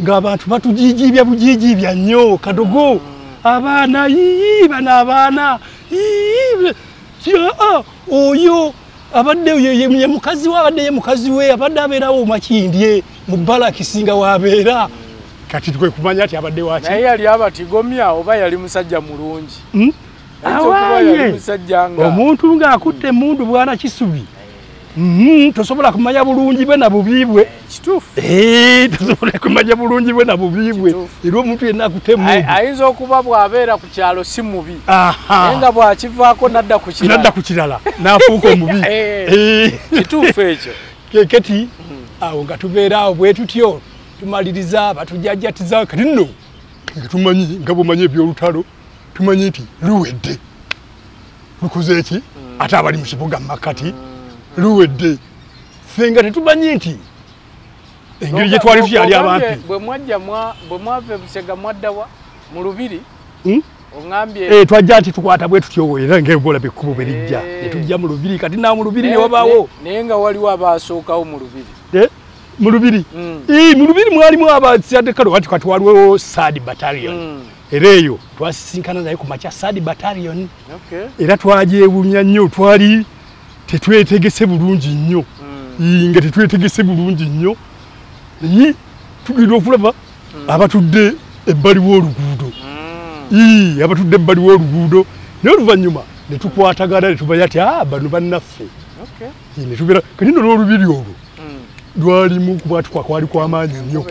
ng'abantu batujiijiibya bujiijiibya nnyo kadogo. Abaana yii bano abaana yii oyo abadde ye mukazi we abadde ye mukazi we abadde abeerawo Makindye mu balakisi nga w'abeera. Kati tukwe kumanya nti abadde waki. Naye yali abatigomya oba yali musajja mulungi? Awaye omuntu ng'akutte emmundu bwana Kisubi. Tosobola kumanya bulungi bwe na bubi bwe. Kituufu. Tosobola kumanya bulungi bwe na bubi bwe. Era omuntu yenna akutemu. Ayinza okuba bw'abeera ku kyalo si mubi. Naye nga bw'akivaako n'adda ku kirala. N'adda ku kirala n'afuuka omubi. Kituufu ekyo. Keketi awo nga tubeera awo bwe tutyo tumaliriza batujajjatiza kati nno nga tumanyi nga bw'omanyi eby'olutalo tumanyi nti luwedde. Lukoze ki? Ate abali mu kibuga Makati luwedde. Ffe nga tetumanyi nti engeri gye twali tukyali abampi. Bwe mwajja bwe mwava e Busega mwaddawa mu Lubiri? Oŋŋambye twajja nti tukwata bwe tutyo era ng'ebwola ekkubo bwe lijja ne tujja mu Lubiri kati naawo mu Lubiri ne wabaawo. Naye nga waliwo abaasookawo mu Lubiri. Mu Lubiri? Mu Lubiri mwalimu abasiadde kale kati kati waliwo Third Battalion. Era eyo twasisinkana naye ku makya Third Battalion. Era twagyewuunya nnyo twali tetwetegese bulungi nnyo. Nga tetwetegese bulungi nnyo. Naye tugenda okulaba abatudde ebbali w'oluguudo. Abatudde ebbali w'oluguudo naye oluvannyuma ne tukwatagana ne tumanya nti bano bannaffe. Ne tubeera kati nno n'Olubiri olwo lwalimu okubwatuka kwali kw'amaanyi nnyo.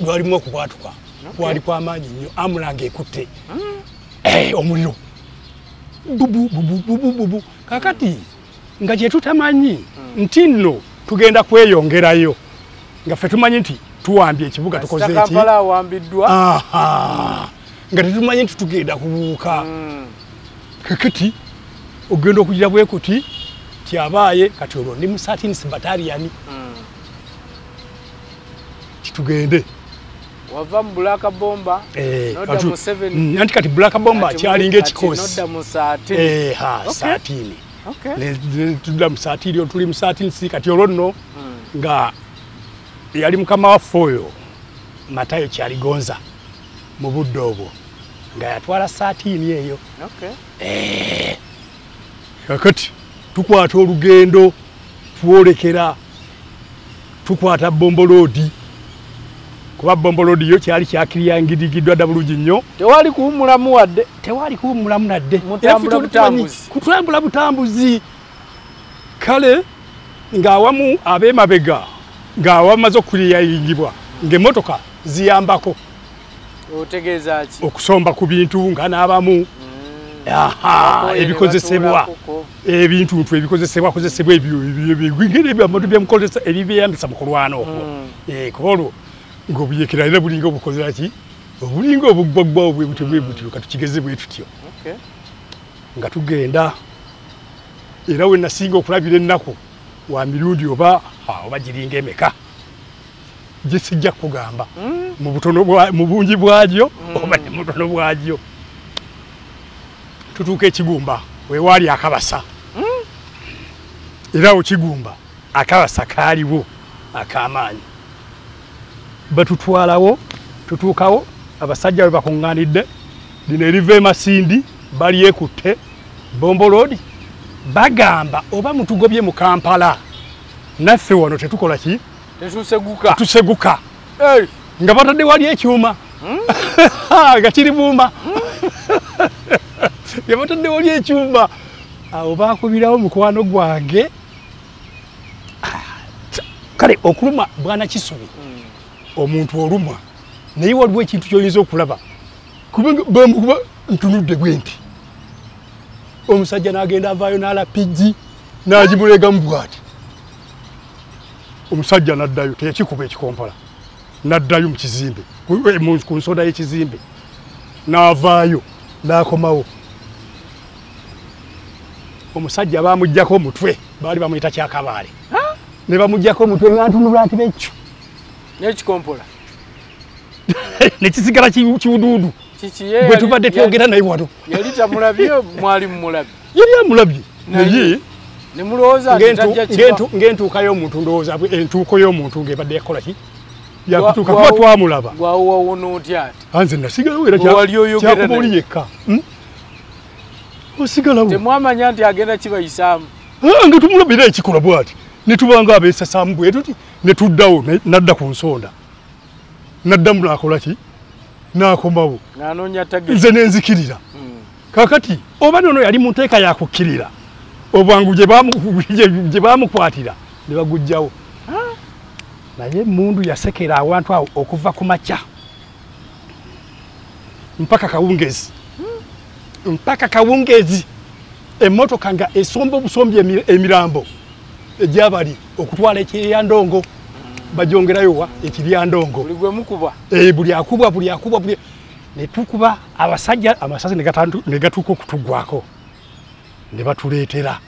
Lwalimu okubwatuka kwali kw'amaanyi nnyo amulanga ekutte omuliro. Bubu bubu bubu bubu. Kakati nga kye tutamanyi nti nno tugenda kweyongerayo nga ffe tumanyi nti tuwambye ekibuga tukoze eki. Kampala awambiddwa. Nga tetumanyi nti tugenda kubuuka. Kakati ogenda okugira bwe kuti kyabaaye kati olwo ndi mu 13th Battalion. Titugende. Wava mu Black Bomber nodda mu 7. Anti kati Black Bomber kyalinga ekikosi. Nodda mu 13. 13. Tudda mu 13 tuli mu 13 kati olwo nno nga yali mukama waffe oyo Matayo Kyaligonza mu budde obwo nga yatwala 13 eyo. Kakati tukwata olugendo twolekera tukwata Bombolodi. Kuba Bombolodi yo kyali kyakiriyangirigiddwa dda bulungi nnyo. Tewali kuwummulamu wadde. Tewali kuwummulamu nadde. Mutambula butambuzi. Kutambula butambuzi. Kale ng'awamu ab'emabega ng'awamaze okuliyangibwa ng'emmotoka ziyambako. Otegeeza ki? Okusomba ku bintu nga n'abamu. Ebikozesebwa. Ebintu ebikozesebwa kozesebwa ebyo byemukozesa ebibyeyambisa mu kulwana okwo. Kuba olwo ng'obuyekera era bulinga obukozera ki? Obulinga obuggwaggwawo bwe butyo bwe butyo katukigeze bwe tutyo. Nga tugenda era we nasinga okulabira ennaku wa mirundi oba giringa emeka. Gye sijja kugamba mu butono mu bungi bwagyo oba ne mutono bwagyo. Tutuuka ekigumba wewaali akabasa. Era awo Kigumba akabasa kaaliwo ak'amaanyi. Batutwalawo tutuukawo abasajja we bakuŋŋaanidde lino eriva e Masindi balyekutte Bombolodi bagamba oba mutugobye mu Kampala naffe wano tetukola ki? Tetuseguka. Tetuseguka. Nga batadde wali ekyuma. Nga kiri buuma. Nga batadde wali ekyuma. Awo baakubirawo mukwano gwange. Kale okuluma bwana Kisubi. Omuntu olumwa naye waliwo ekintu ky'oyinza okulaba kubanga bamukuba ntunudde bwe nti omusajja n'agenda avaayo n'ala pigi n'agimulegamu bw'ati. Omusajja n'addayo teyakikuba ekikompola n'addayo mu kizimbe ku nsonda y'ekizimbe n'avaayo n'akomawo. Omusajja baamuggyako omutwe baali bamuyita Kyakabaale ne bamuggyako omutwe nga ntunula nti bekyo n'ekikompola nekisigala kiwuduudu bwe tubadde twogera naye wano. Yali tamulabye mwali mumulabye? Yali amulabye naye ne mulowooza nti tajja kiba. Ng'entuuka y'omuntu ndowooza entuuko y'omuntu ng'ebadde yakola ki? Yakutuuka kuba twamulaba. Gwawona otya ati? Nze nasigalawo era kyakuba oli yekka. Osigalawo. Temwamanya nti agenda kibayisaamu? Nga tumulabira ekikola bw'ati ne tubanga abeesasaamu bwe tuti ne tuddawo n'adda ku nsonda. N'addamu n'akola ki? N'akomawo. N'anoonya target. Nze ne nzikirira. Kaakati oba nono yali mu nteeka ya kukkirira. Obwangu gye bamukwatira ne bagujjawo. Naye emmundu yasekera awantu awo okuva ku makya mpaka kawungezi. Mpaka kawungezi emmotoka nga esomba obusombi emirambo egyabali okutwala ekiryandongo bagyongerayo wa ekiryandongo. Buli gwe mukuba. Buli akubwa buli akubwa buli ne tukuba abasajja amasasi ne gatuuka okutugwako ne batuleetera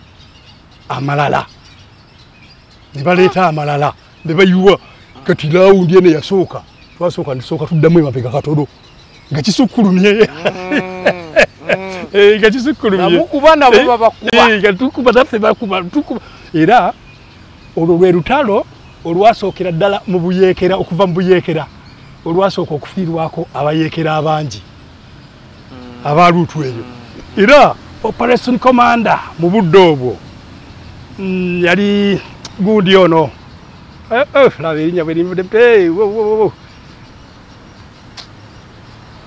amalala ne baleeta amalala ne bayiwa. Kati laawundi eno yasooka twasooka nesooka tuddamu emabega katono nga kisukkulumye. Nga kisukkulumye. Namukuba nabo babakuba. Nga tukuba naffe bakuba tukuba. Era olwo lwe lutalo olwasookera ddala mu buyeekera okuva mu buyeekera olwasooka okufiirwako abayeekera abangi abaluutu eyo. Era operation commander mu budde obwo yali gundi ono laba erinnya bwe linvudde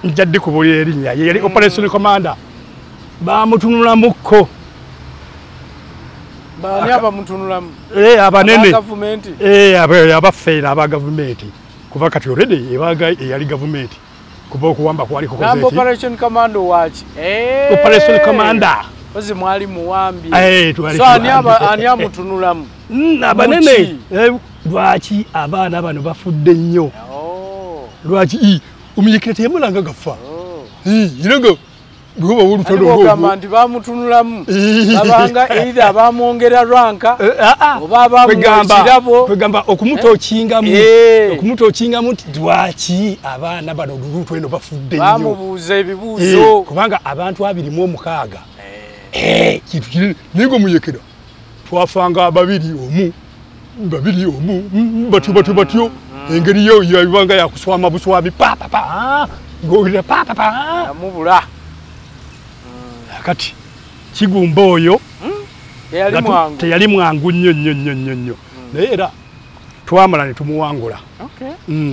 njadde kubulira erinnya ye yali operation commander bamutunulamukko. Baani abamutunulamu? Abanene abaffe aba gavumenti kuba kati already ebaga eyali gavumenti kuba okuwamba kwali kukoze ki? Operation commando waki? Operation commander ozi mwali muwambi. So ani amutunulamu? Abanene lwaki abaana bano bafudde nnyo? Lwaki omuyekera teyamulanga gafa? Era nga ogamba nti bamutunulamu babanga either abamwongera ranka oba abamuwa ekirabo kwegamba okumutokingamu okumutokingamu nti lwaki abaana bano olubuto eno bafudde nnyo bamubuuza ebibuuzo kubanga abantu 26 kintu kinene naye ng'omuyekera twafanga babiri omu babiri omu batyo batyo batyo engeri yo yabanga yakuswama buswami pa pa pa ng'owulira pa pa pa amubula. Kati Kigumba oyo teyali mwangu nnyo nnyo nnyo nnyo nnyo naye era twamala ne tumuwangula.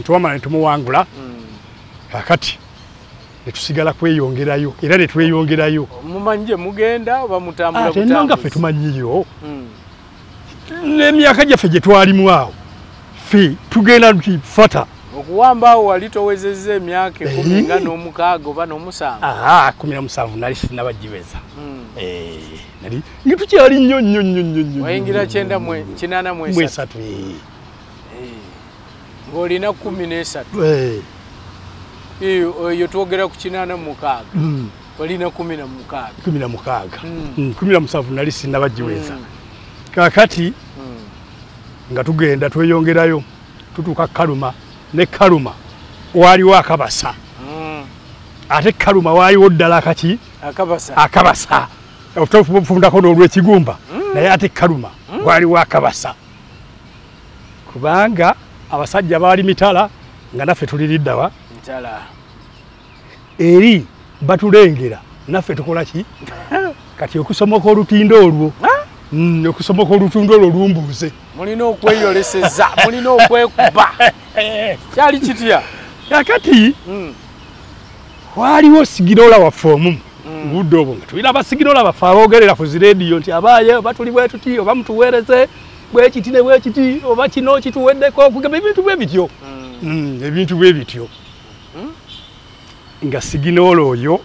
Twamala ne tumuwangula. Kakati ne tusigala kweyongerayo era ne tweyongerayo. Mumanyi gye mugenda oba mutambula butambuzi? Ate nno nga ffe tumanyiyo n'emyaka gyaffe gye twalimu awo ffe tugenda nti fata okuwamba awo wali towezezza emyaka 16 oba 17. 17 nali sinnabagiweza. Nali nga tukyali nnyo nnyo nnyo nnyo. Wayingira 1983 ng'olina 13. Eyo twogera ku 86 olina 16. 16 17 nali sinnabagiweza. Kaakati nga tugenda tweyongerayo tutuuka Kaluma. Ne Kaluma waliwo akabasa. Ate Kaluma waliwo ddala akaki? Akabasa. Akabasa. Otofundako n'olwekigumba naye ate Kaluma waliwo akabasa. Kubanga abasajja baali mitala nga naffe tuli liddawa. Mitala. Eri batulengera naffe tukola ki? Kati okusomoka olutindo olwo. Okusomoka olutindo olwo lumbuuze. Mulina okweyoleseza, mulina okwekuba. Kyali kitya? Kakati waliwo sigirola waffe omu budde obwo nga tulina abasigirola baffe aboogerera ku zirediyo nti abaaye oba tuli bwe tuti oba mutuweereze bwe kiti ne bwe kiti oba kino kituweddeko okugamba ebintu bwe bityo. Ebintu bwe bityo. Nga siginoola oyo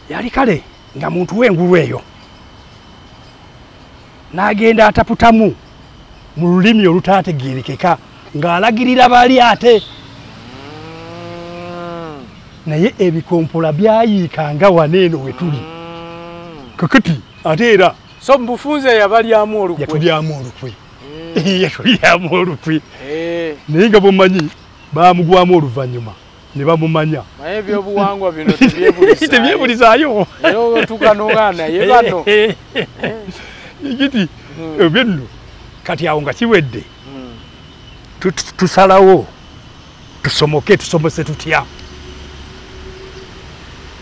yali kale nga muntu w'engulu eyo n'agenda ataputamu mu lulimi olutaategeerekeka ng'alagirira bali ate naye ebikompola byayiikanga wano eno we tuli. Kakati ate era so mubufunze yabalyamu olukwe. Yatulyamu olukwe. Yatulyamu olukwe. Naye nga bw'omanyi baamugwamu oluvannyuma ne bamumanya. Naye ebyobuwangwa bino tebyebulizaayo. Era otuuka n'ogaana naye bano. Ekiti ebyo nno kati awo nga kiwedde tusalawo tusomoke tusomose tutya.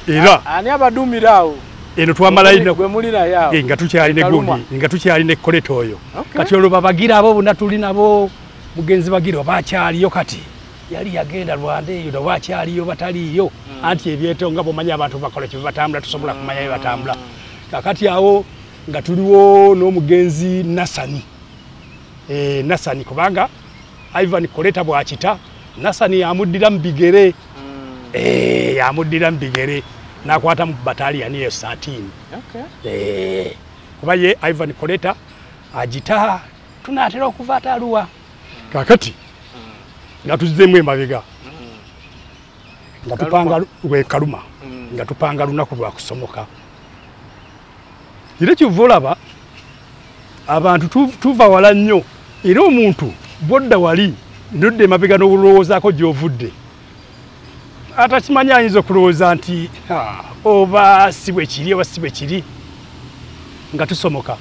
Era ani abadumira awo? Eno twamala gwe muli naye awo. Nga tukyali ne gundi, nga tukyali ne koleta oyo. Kati olwo babagira abo bonna tuli nabo mugenzi Bagira bakyaliyo kati. Yali yagenda Rwanda eyo na wakyaliyo bataliyo. Anti ebyeto nga bw'omanyi abantu bakola kye batambula tusobola kumanya bye batambula. Kakati awo nga tuliwo n'omugenzi Nasani. Nasani kubanga Ivan Koleta bw'akita Nasani yamuddira mu bigere. Yamuddira mu bigere n'akwata mu battalion eyo 13. Okay. Kuba ye Ivan Koleta agita tunaatera okuva ataluwa. Kakati nga tuzzeemu emabega nga tupanga we Kaluma nga tupanga lunaku lwa kusomoka. Era kyova olaba abantu tuva wala nnyo, era omuntu bw'odda wali nodda emabega n'olowoozaako gy'ovudde atakimanyi ayinza okulowooza nti oba si bwe kiri oba si bwe kiri. Nga tusomoka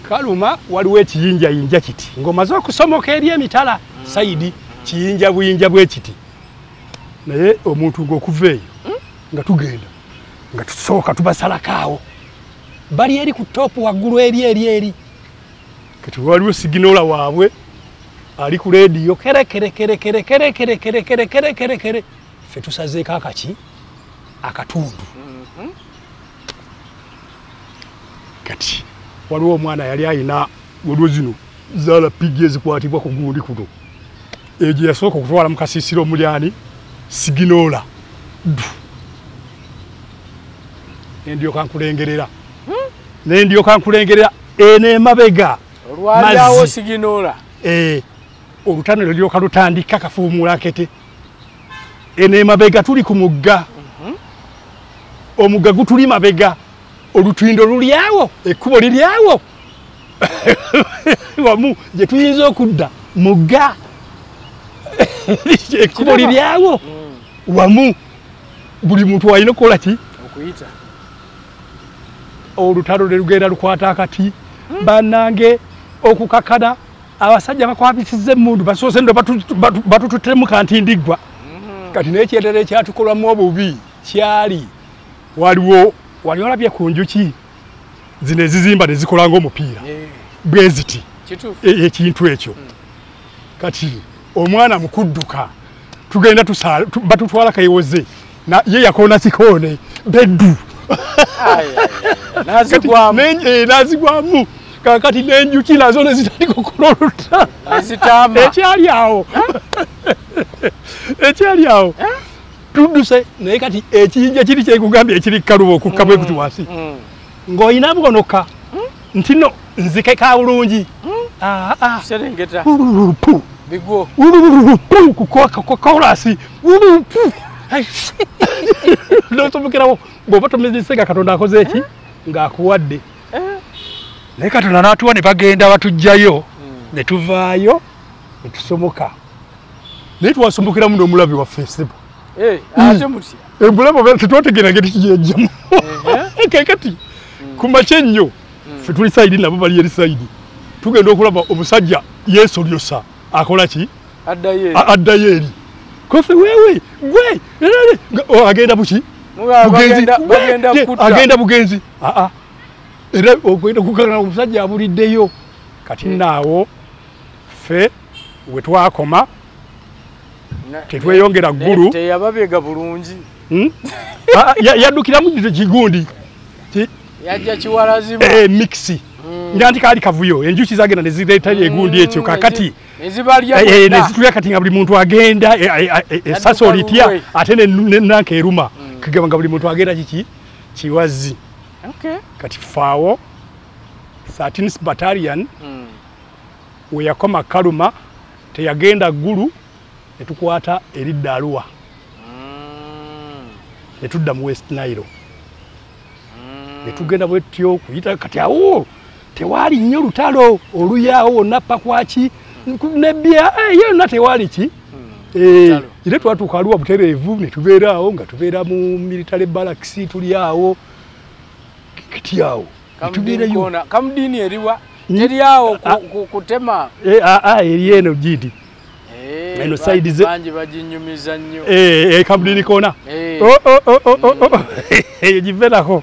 Kaluma waliwo ekiyinjayinja kiti ng'omaze okusomoka eri emitala sayidi kiyinja buyinja bwe kiti, naye omuntu ng'okuva eyo nga tugenda nga tusooka tubasalako awo bali eri ku topu waggulu eri eri eri. Kati waliwo siginola waabwe ali ku leediyo kere kere kere kere kere kere kere kere kere kere kere, ffe tusazeeko akaki akatundu. Kati waliwo omwana yali ayina waliwo zino zaala pigi ezikwatibwa ku gundi kuno, eyo gye yasooka okutwala mu kasiisiro omulyani siginola ddu nendyoka nkulengerera nendyoka nkulengerera eno emabega olwalyawo siginola olutano lulyoka lutandika kafuumula nkete. Eno emabega tuli ku mugga, omugga gutuli mabega, olutindo luli awo, ekkubo liri awo wamu gye tuyinza okudda mugga, ekkubo liri awo wamu, buli muntu alina okukola ki okuyita. Olutalo ne lugenda lukwata akati bannange okukakana abasajja bakwabisizza emmundu basoose nno batututtemu kantindiggwa. Kati n'ekyerera ekyatukolwamu obubi kyali waliwo wali olabye ku njuki zino ezizimba ne zikola ng'omupiira bwe ziti ekintu ekyo. Kati omwana mu kudduka tugenda batutwala kayiwoze ye yakoona kikoone beddu nazigwamu. Kakati n'enjuki nazo ne zitandika okukola olutalo ekyali awo ekyali awo tudduse. Naye kati ekiyinja kiri kyekugambye ekiri Kaluba okukka bwe kuti wansi ng'olina bugonoka nti nno nzikeka bulungi serengeta bigwo kukolasi n'osomokerawo bw'oba tomezese nga Katonda akoze eki ng'akuwadde. Naye Katonda n'atuwa ne bagenda batuggyayo ne tuvaayo ne tusomoka. Naye twasomokeramu n'omulabe waffe ssebo. Ate mutya embulabe tetwategeera ngeri kigiyajjamu. Kakati ku makya ennyo ffe tuli sayidi nabo bali eri sayidi, tugenda okulaba omusajja yeesolyosa akola ki addayo eri kofe wewe gwe agenda buki agenda bugenzi era ogenda kukakana omusajja abuliddeyo. Kati naawo ffe we twakoma tetweyongera ggulu teyababega bulungi yaddukiramu kigundi yajja kiwalazimu mixi nga nti kaali kavuyo enjuki zagenda ne zireeta egundi ekyo. Kakati nezitulya kati nga buli muntu agenda essasi olitya ate nenanka eruma kigamba nga buli muntu agenda kiki kiwazi. Kati faawo 13th Battalion we yakoma Kaluma teyagenda ggulu ne tukwata eridda Arua ne tudda mu West Nile ne tugenda bwe tutyo kuyita. Kati awo tewali nnyo lutalo oluyaawo wonna pakwaki nebbya yonna tewali ki. Era twatuuka Arua butereevu ne tubeera awo nga tubeera mu military barracks tuli awo kati awo ne tubeerayo. Kamudini eriwa teri awo kutema eri eno gidi eno side ze bangi baginyumiza nnyo Kamudini kona eyo giverako.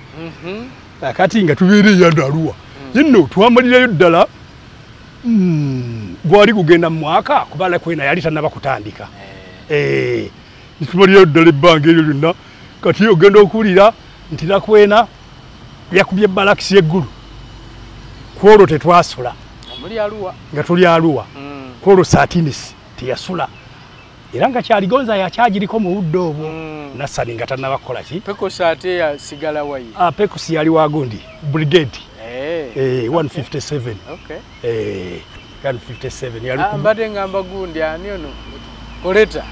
Kati nga tubeera eyo Arua nno twamalirayo ddala gwali gugenda mu mwaka kuba Lakwena yali tannaba kutandika. Nitumalirayo ddala ebbanga eryo lyonna. Kati ogenda okuwulira nti Lakwena Yakubye balakisi y'eggulu. Ku olwo tetwasula. Nga tuli Arua. Ku olwo Saatinisi teyasula. Era nga Kyaligonza yakyagiriko mu budde obwo. Nassani nga tannaba kukola ki? Pekosi ate yasigala wayi? Pekosi yali wa gundi, brigade. 157. Okay. 157 yali ku mbadde ngamba gundi ani ono? Koleta.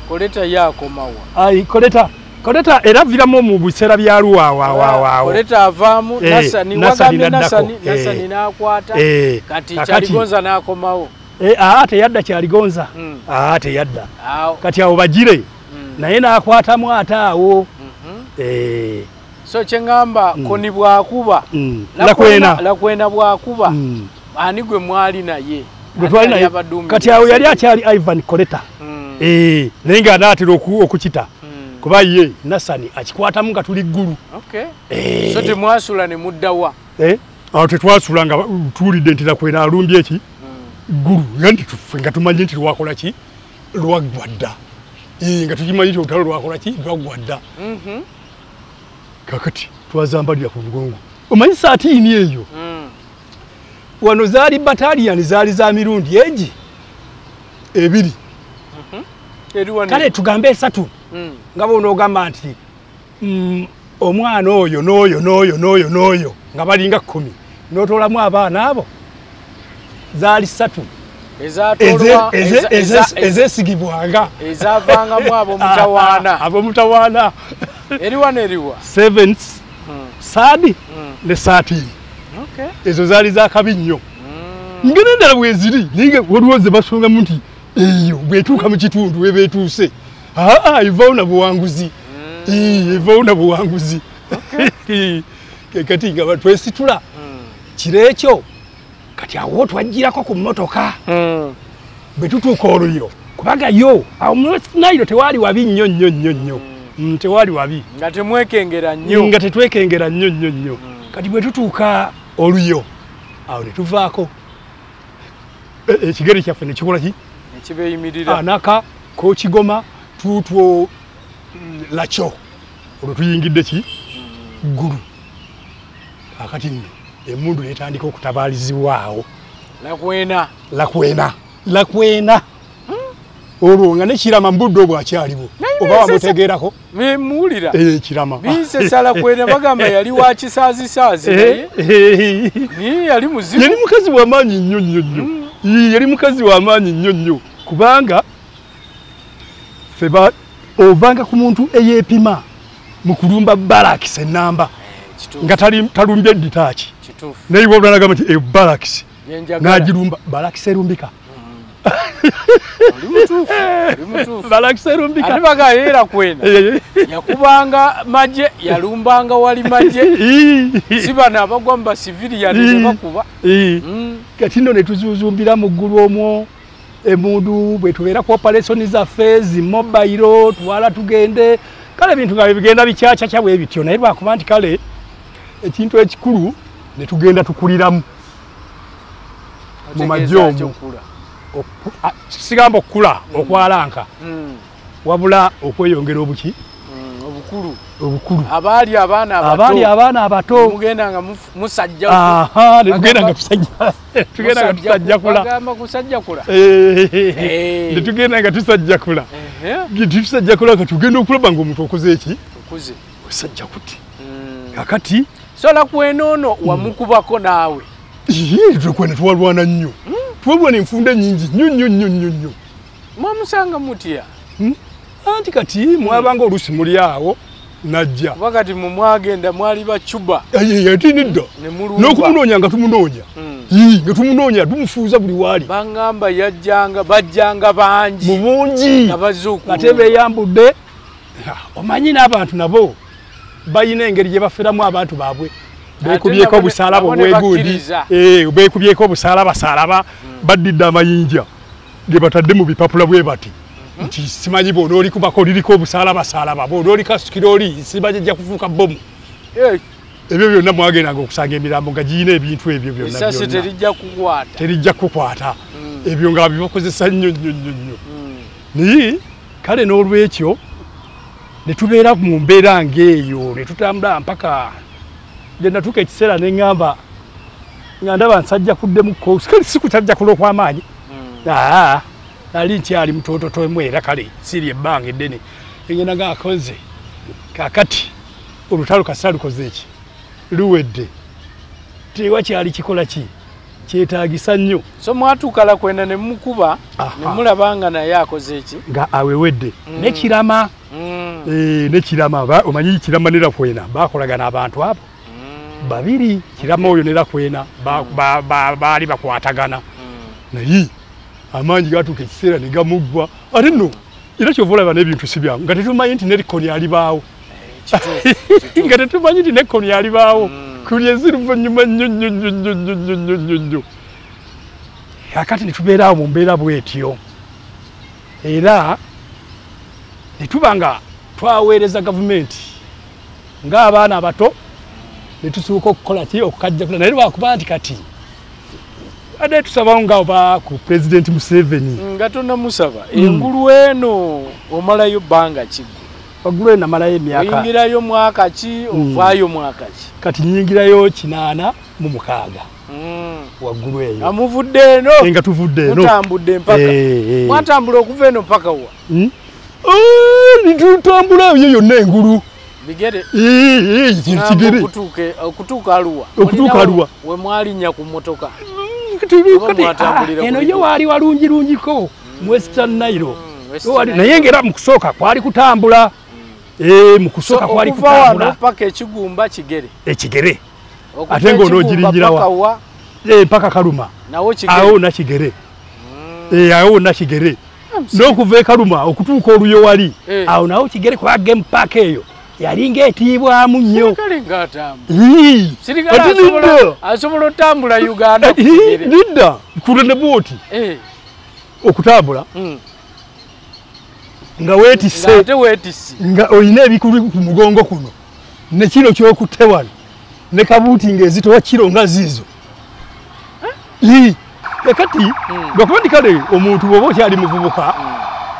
Koleta yakomawa. Ai Koleta. Koleta era viramu mu biseera bya Arua wa. Koleta avaamu Nassani wagambye Nassani Nassani n'akwata. Kati Kyaligonza n'akomawo. Teyadda Kyaligonza. Teyadda. Kati awo bagire. Naye n'akwatamu ate awo. So kye ngamba Kony bw'akuba. Lakwena bw'akuba. Ani gwe mwali naye? Gwe twali naye. Kati awo yali akyali Ivan Koleta. Naye nga anaatera okukita. Kuba ye Nassani akikwatamu nga tuli ggulu. Okay. So temwasula ne muddawa? Awo tetwasula nga tuwulidde nti Lakwena alumbye eki? Ggulu. Nga nti ffe nga tumanyi nti lwakola ki? Lwaggwa dda. Nga tukimanyi nti olutalo lwakola ki? Lwaggwa dda. Kakati twazambalira ku mugongo. Omanyi saatiini eyo? Wano zaali bataliyani zaali za mirundi egi ebiri. Kale tugambe esatu. Nga bw'onoogamba nti omwana oyo n'oyo n'oyo n'oyo n'oyo nga balinga 10 n'otoolamu abaana abo zaali 3 ezeesigibwanga ezavangamu ab'omutawaana. Ab'omutawaana. Eriwa n'eriwa? 7 sadi ne 13. Ezo zaali za kabi nnyo. Ngeri endala bweziri naye waliwo ze basongamu nti eyo bw'etuuka mu kitundu weba etuuse. Evaawo na buwanguzi. Evaawo na buwanguzi. Kati nga twesitula kiro ekyo kati awo twagirako ku mmotoka. Bwe tutuuka oluyo kubanga yo awo Nile tewaali wabi nnyo nnyo nnyo nnyo. Tewaali wabi. Nga temwekengera nnyo. Nga tetwekengera nnyo nnyo nnyo. Kati bwe tutuuka oluyo awo ne tuvaako. Ekigere kyaffe ne kikola ki? Ne kibeeyimirira. Anaka Kokigoma tuutwo Lakyo. Olwo tuyingidde ki? Ggulu. Kakati nno emmundu n'etandika okutabaalizibwa awo. Lakwena. Lakwena. Lakwena. Olwo nga ne Kirama mu budde obwo akyaliwo. Oba wamutegeerako? Muwulira. Kirama. Binsesa Lakwena bagamba yali wa kisaazisaazi naye. Naye yali muzibu. Yali mukazi wa maanyi nnyo nnyo nnyo. Yali mukazi wa maanyi nnyo nnyo. Kubanga ffe ovanga ku muntu eyeepima mu kulumba balakisi ennamba nga talumbye ditaaki. Naye wabula n'agamba nti balakisi n'agirumba. Balakisi erumbika. Balakisi erumbika. Ate bagamba era Lakwena yakubanga magye, yalumbanga wali magye. Si bano abagwa mu basiviliani ne bakuba. Kati nno ne tuzuuzumbira mu ggulu omwo. Emundu bwe tubeera ku operation zaffe zi mobile twala tugende kale ebintu nga bigenda bikyacakya bwe bityo naye lwakuba nti kale ekintu ekikulu ne tugenda tukuliramu mu magye omwo. Sigamba okukula okwalanka wabula okweyongera obuki obukulu. Obukulu. Abaali abaana abato. Abaali abaana abato. Mugenda nga musajja. Tugenda nga tusajja. Tugenda nga tusajjakula. Bagamba kusajjakula. Tugenda nga tusajjakula. Tusajjakula ka tugenda okulaba ng'omuntu okoze eki? Okuze. Osajja kuti. Kakati so Lakwena ono wamukubako naawe. Lakwena twalwana nnyo. Twalwana enfunda nnyingi nnyo nnyo nnyo nnyo. Mwamusanga mutya? Anti kati mwabanga oluusi muli awo najja. Kuba kati mwe mwagenda mwali bacuba. Ati nedda. N'okumunoonya nga tumunoonya. Nga tumunoonya tumufuuza buli waali. Bangamba yajjanga bajjanga bangi. Mu bungi. Nga bazze Ate beeyambudde. Omanyi n'abantu nabo balina engeri gye baferamu abantu baabwe. Beekubyeko obusaalaba obwegundi. Beekubyeko obusaalabasaalaba baddidde amayinja ge batadde mu bipapula bwe bati. Nti simanyi bw'onoolikubako liriko obusaalabasaalaba bw'onoolikasukira oli simanyi ejja kufuuka bbomu. Ebyo byonna mwagendanga okusanga emirambo nga girina ebintu ebyo byonna byonna. Essasi terijja kukwata. Terijja kukwata. Ebyo nga bibakozesa nnyo nnyo nnyo nnyo. Naye kale n'olwekyo ne tubeera mu mbeera ng'eyo ne tutambula mpaka Gye natuuka ekiseera ne ŋŋamba nga ndaba nsajja kuddemu kale si kutajja kulwa okw'amaanyi. Nali nkyali mutototomu era kale siri ebbanga eddene. Ngenda ng'akoze kaakati olutalo kasita lukoze eki luwedde tewakyali kikola ki kyetaagisa nnyo. So mwatuuka Lakwena ne mukuba ne mulaba nga naye akoze eki nga awewedde ne Kirama. Ne Kirama omanyi Kirama ne Lakwena bakolagana abantu abo babiri. Kirama oyo ne Lakwena baali bakwatagana naye amaanyi gatuuka ekiseera ne gamuggwa. Ate nno era kyova olaba n'ebintu si byangu nga tetumanyi nti ne Likoni alibaawo. Nga tetumanyi nti ne Koni alibaawo. Kuli eziruvannyuma nnyo nnyo nnyo nnyo nnyo nnyo nnyo nnyo nnyo. Kaakati ne tubeera awo mu mbeera bw'etyo era ne tuba nga twaweereza gavumenti ng'abaana abato ne tusuuka okukola ki okukajja naye lwakuba nti kati ate tusaba nga oba ku Pulezidenti Museveni. Nga tonnamusaba engulu eno omalayo bbanga ki? Waggulu eno namalayo emyaka. Oyingirayo mwaka ki ovaayo mwaka ki? Kati nnyingirayo 86 waggulu eyo. Amuvudde eno? Nga tuvudde eno. Mutambudde mpaka. Mwatambula okuva eno mpaka wa? Tutambula eyo yonna engulu. Bigere? Kigere. Okutuuka Arua. Okutuuka Arua. We mwalinnya ku mmotoka. Eno yo waali walungirungiko mu Western Nile. Naye ng'era mu kusooka kwali kutambula. Mu kusooka kwali kutambula. Okuva wano paka Ekigumba kigere. Ekigere. Ate ng'onoogiringira wa? Mpaka Karuma. Nawo kigere. Awo na kigere. Awo na kigere. N'okuva e Karuma okutuuka Oluyo wali. Awo nawo kigere kuba game park eyo. Yali ng'etiibwamu nnyo. Sirikale ng'atambula. Sirikale asobola otambula Uganda ku kigere. Lidda kulende bw'oti. Okutambula. Nga weetisse. Nga ate weetisse. Nga olina ebikulu ku mugongo kuno. Ne kiro ky'okutte wano. Ne kabuuti ng'ezitowa kiro nga ziizo. Kati lwakuba nti kale omuntu bw'oba okyali muvubuka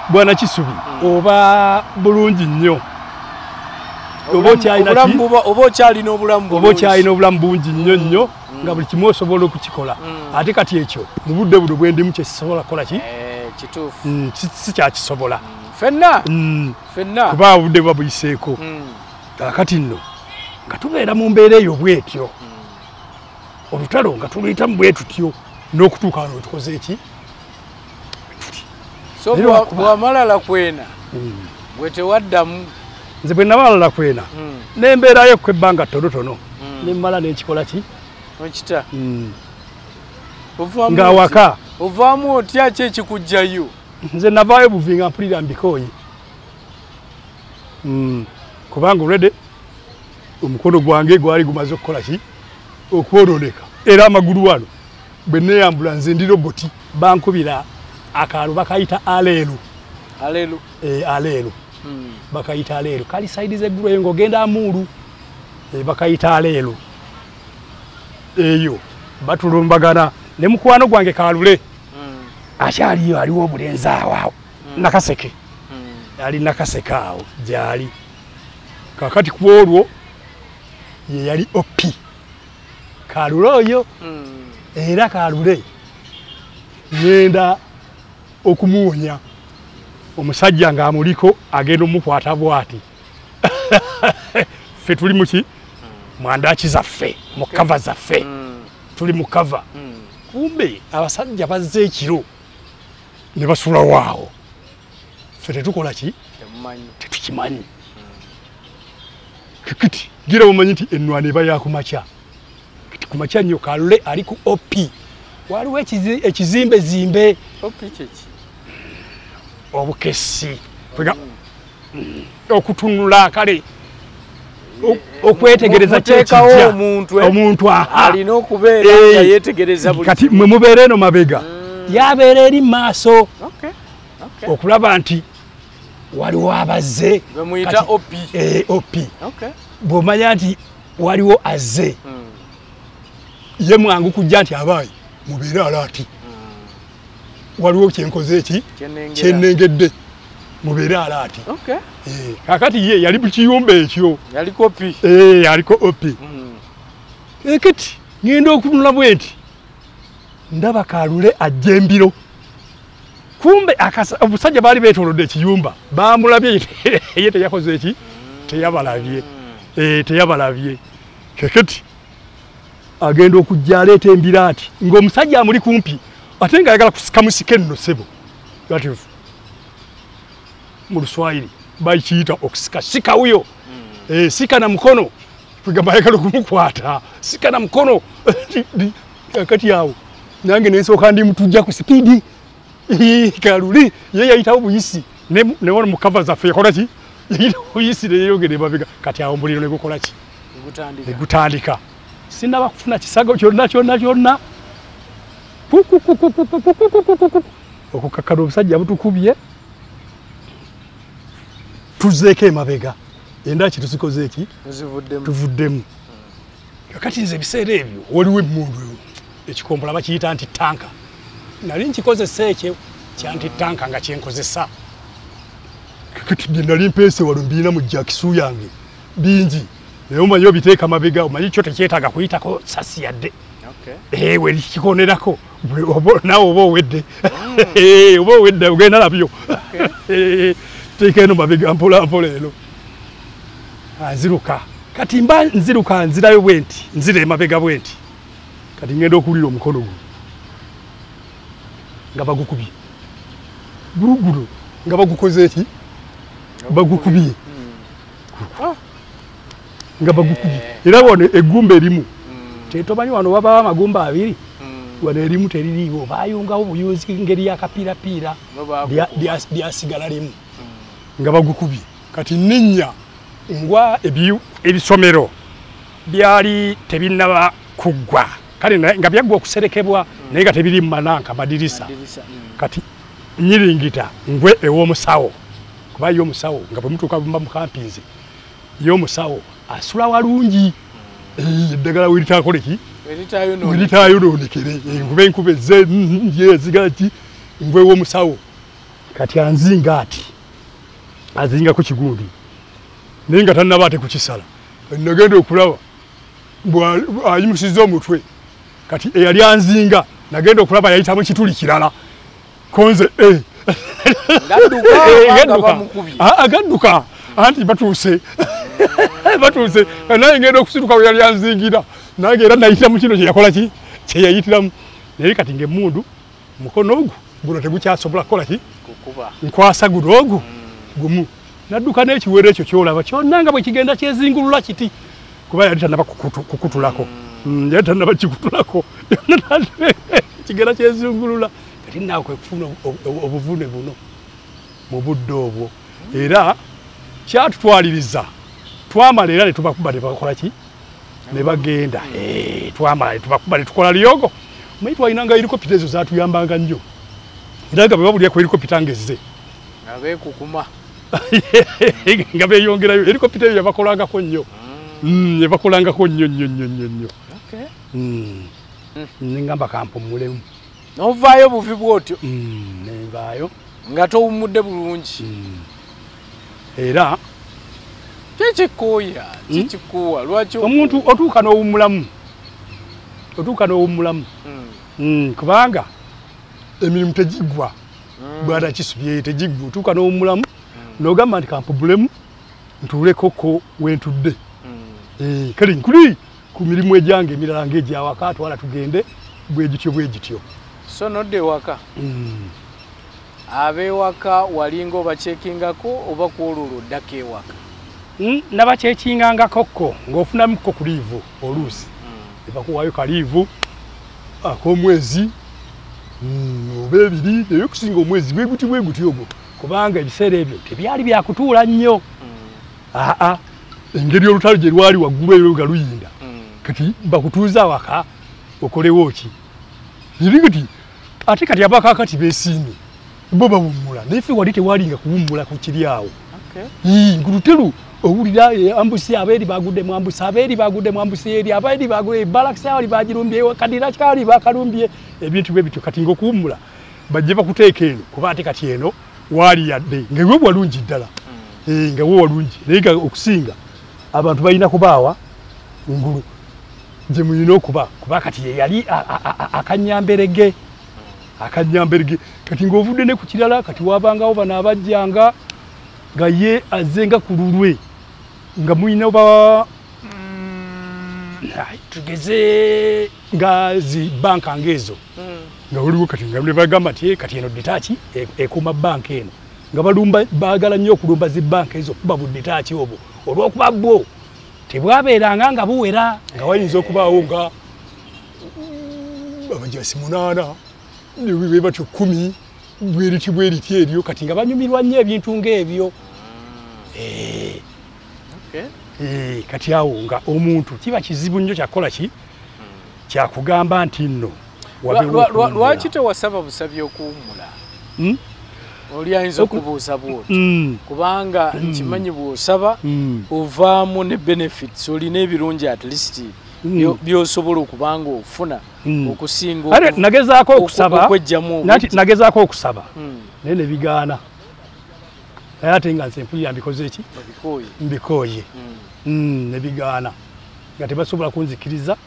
bwana Kisubi oba bulungi nnyo. Oba okyalina obulamu bungi nnyo nnyo nga buli kimu osobola okukikola. Ate kati ekyo mu budde buno bwe ndimu kye sisobola kukola ki? Kituufu. Sikyakisobola. Ffenna. Ffenna. Kuba obudde buba buyiseeko. Kaakati nno nga tubeera mu mbeera eyo bw'etyo. Olutalo nga tuluyitamu bwe tutyo n'okutuuka wano tukoze eki? So bw'amala Lakwena gwe tewaddamu. Nze bwe namala Lakwena n'embeerayo ebbanga ttonotono ne mmala n'ekikola ki? Okita. Nga waka. Ovaamu otya ki ekikuggyayo? Nze navaayo buvi nga mpulira mbikooye. Kubanga already omukono gwange gwali gumaze okukola ki? Okwonooneka. Era amagulu wano bwe neeyambula nze ndi roboti. Bankubira akaalo bakayita Aleelu. Aleelu. Aleelu. Bakayita Aleelu. Kali saidi z'eggulu eyo ng'ogenda Amuulu. Bakayita Aleelu. Eyo batulumbagana ne mukwano gwange Kalule. Akyaliyo aliwo obulenzi awo awo. Nakaseke. Ali Nakaseke awo gy'ali. Kaakati ku olwo ye yali OP. Kalule oyo era Kalule ngenda okumuwonya omusajja ng'amuliko agenda omukwata bw'ati. Ffe tuli muki? Mwandaki zaffe, mu kava zaffe. Tuli mu kava. Kumbe abasajja bazze ekiro ne basulawo awo. Ffe tetukola ki? Tetukimanyi. Kikiti gira omanyi nti ennwana eba ya kumakya. Kiti kumakya nnyo Kalule ali ku OP. Waliwo ekizimbe zimbe. OP kiki? Obukessi. Okutunula kale okwetegereza kyekijja omuntu alina okubeera nga yeetegereza buli kati mwe mubeera eno mabega yabeera eri maaso okulaba nti waliwo abazze bemuyita OP. OP bw'omanya nti waliwo azze ye mwangu kujja nti abaayi mubeere alaati waliwo kyenkoze eki kyenengedde mubeere alaati. Kakati ye yali mu kiyumba ekyo. Yaliko OP. Yaliko OP. Ekati ngenda okunula bwenti ndaba Kalule ajja embiro. Kumbe obusajja baali beetoolodde ekiyumba bamulabye ye teyakoze eki teyabalabye teyabalabye. Keketi agenda okujja aleeta embiro ati ng'omusajja amuli kumpi ate ng'ayagala kusika musike nno ssebo. Kati mu Luswahili bakiyita okusika sika huyo sika na mkono kugamba ayagala okumukwata sika na mkono. Kati awo nange nensooka ndi mutujja ku sipiidi. Kalule ye yayitawo buyisi ne wano mu cover zaffe yakola ki yayitawo buyisi ne yeeyongera emabega. Kati awo omuliro ne gukola ki negutandika. Sinnaba kufuna kisago kyonna kyonna kyonna okukakkana obusajja butukubye tuzzeeko emabega endaki tuzikoze eki tuvuddemu. Kakati nze ebiseera ebyo waliwo emmundu ekikompola bakiyita nti tanka. Nali nkikozesa ekyo kyanti tanka nga kyenkozesa. Kakati bye nali mpeese wano mbirina mu jakisu yange bingi naye omanyi obiteeka mabega omanyi kyo tekyetaaga kuyitako sasi yadde. We kikonerako naawe oba owedde oba owedde ogenda nabyo teeka eno mabega mpola mpola eno nziruka. Kati mba nziruka nzirayo bwenti nzira emabega bwenti kati ngenda okuwulira omukono guno nga bagukubye gulugulu nga bagukoze eki bagukubye nga bagukubye. Era wano eggumba erimu tetomanyi wano wabawo amagumba abiri wano erimu teririiwo bayungawo buyunzi ngeri y'akapiirapiira lyasigala limu nga bagukubye. Kati nninnya ngwa ebisomero byali tebinnaba kuggwa kale nga byaggwa okuserekebwa naye nga tebiri mu mananka madirisa. Kati nyiringita ngwe ew'omusawo kuba ye omusawo nga bwe mutuuka mba mukampinze ye omusawo asula walungi eddagala weritaakole ki weritayonoonekere enkuba enkuba ezze ezigala ki ngwe ew'omusawo. Kati anzinga ati azingako kigundi naye nga tannaba ate kukisala. Nagenda okulaba ayimusizza omutwe kati eyali anzinga nagenda okulaba yayitamu kituli kirala konze agadduka anti batuuse batuuse naye ngenda okusituka we yali anzingira nange era nayitamu kino kye yakola ki kye yayitiramu. Naye kati ng'emmundu mukono ogwo guno tegukyasobola kukola ki nkwasa guno ogwo gumu. Nadduka n'ekiwero ekyo ky'olaba kyonna nga bwe kigenda kyezingulula kiti kuba yali tannaba kukutulako yali tannaba kikutulako kigenda kyezingulula. Kati naawe kwe kufuna obuvune buno mu budde obwo era kyatutwaliriza twamala era ne tubakuba ne bakola ki ne bagenda twamala ne tubakuba ne tukola lyogo. Omanyi twalinanga helikopita ezo zaatuyambanga nnyo era nga bwe babulira ku helikopita ng'ezze nga beekukuma nga beeyongerayo. Helikopita eyo yabakolangako nnyo yabakolangako nnyo nnyo nnyo nnyo nnyo. Nengamba kampumulemu n'ovaayo buvi bw'otyo nenvaayo nga towummudde bulungi. Era kikikooya kikikuwa lwaki omuntu otuuka n'owummulamu otuuka n'owummulamu kubanga emirimu tegiggwa bwana kisubye tegiggwa otuuka n'owummulamu n'ogamba nti kampumulemu ntuulekoko wentudde. Kale nkuli ku mirimu egyange emirala ng'egyawaka twala tugende bwe gityo bwe gityo. So nodde ewaka ab'ewaka walinga obakyekingako oba kwolwo oddako ewaka? Nabakyekingangako ko ng'ofunamuko ku liivu oluusi ne bakuwaayo kaliivu ak'omwezi oba ebiri naye okusinga omwezi bwe guti bwe guti ogwo kubanga ebiseera ebyo tebyali byakutuula nnyo. Aa engeri olutalo gye lwali waggulu eyo nga luyinda kati bakutuuza awaka okolewo ki eri kati ate kati abakaakati beesiimye bo bawummula naye ffe wali tewalinga kuwummula ku kiri awo. Ngulutelu owulira ambusi abeeri bagudde mu ambusi abeeri bagudde mu ambusi eri abeeri bagudde balakisi abali bagirumbye kadira kyali bakalumbye ebintu bwe bityo. Kati ng'okuwummula bajje bakuteeka eno kuba ate kati eno waali yadde nga we walungi ddala nga we walungi naye nga okusinga abantu balina kubaawa ngulu Gye mulina okuba kuba kati ye yali akanyamberege kati ng'ovudde ne ku kirala kati wabangawo bano abajjanga nga ye azzenga ku lulwe nga mulina oba tugeze nga zi banka ng'ezo nga waliwo kati nga ne bagamba nti kati eno detaaki ekuuma banka eno nga balumba baagala nnyo okulumba zi banka ezo kuba bu detaaki obwo olw'okuba bwo tebwabeeranga nga buwera nga wayinza okubaawo nga abajasi 8 ne batyo 10 bweriti bweriti eryo kati nga banyumirwa nnyo ebintu ng'ebyo. Kati awo nga omuntu kiba kizibu nnyo kyakukola ki kyakugamba nti nno lwaki tewasaba busabi okuwummula? Oli ayinza okubuuza bw'oti kubanga nkimanyi bw'osaba ovaamu ne benefits olina ebirungi at least by'osobola okubanga ofuna okusinga nagezaako okusaba nagezaako okusaba naye ne bigaana naye ate nga nze mpulira mbikoze ki mbikooye ne bigaana nga tebasobola kunzikiriza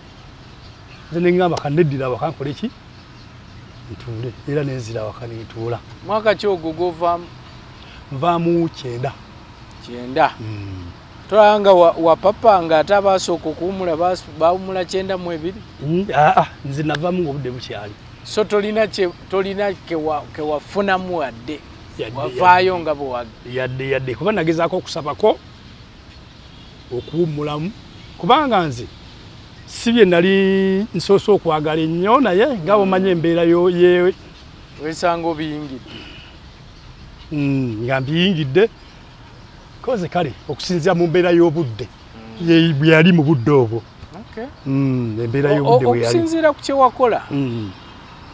nze ne ŋŋamba kanneddira waka nkole ki ntuule era nenzira waka nentuula. Mwaka ki ogwo gw'ovaamu? Nvaamu 9. 9. Tolaba wa papa nga ate abaasooka okuwummula baawummula 92? Nze navaamu ng'obudde bukyali. So tolina kewafunamu wadde wavaayo nga bwe yadde kuba nagezaako okusabako okuwummulamu kubanga nze si bye nali nsoose okwagala ennyo naye nga bw'omanyi embeera ye wesanga obiyingidde nga mbiyingidde koze kale okusinziira mu mbeera y'obudde bwe yali mu budde obwo embeera y'obudde bwe yali okusinziira ku kye wakola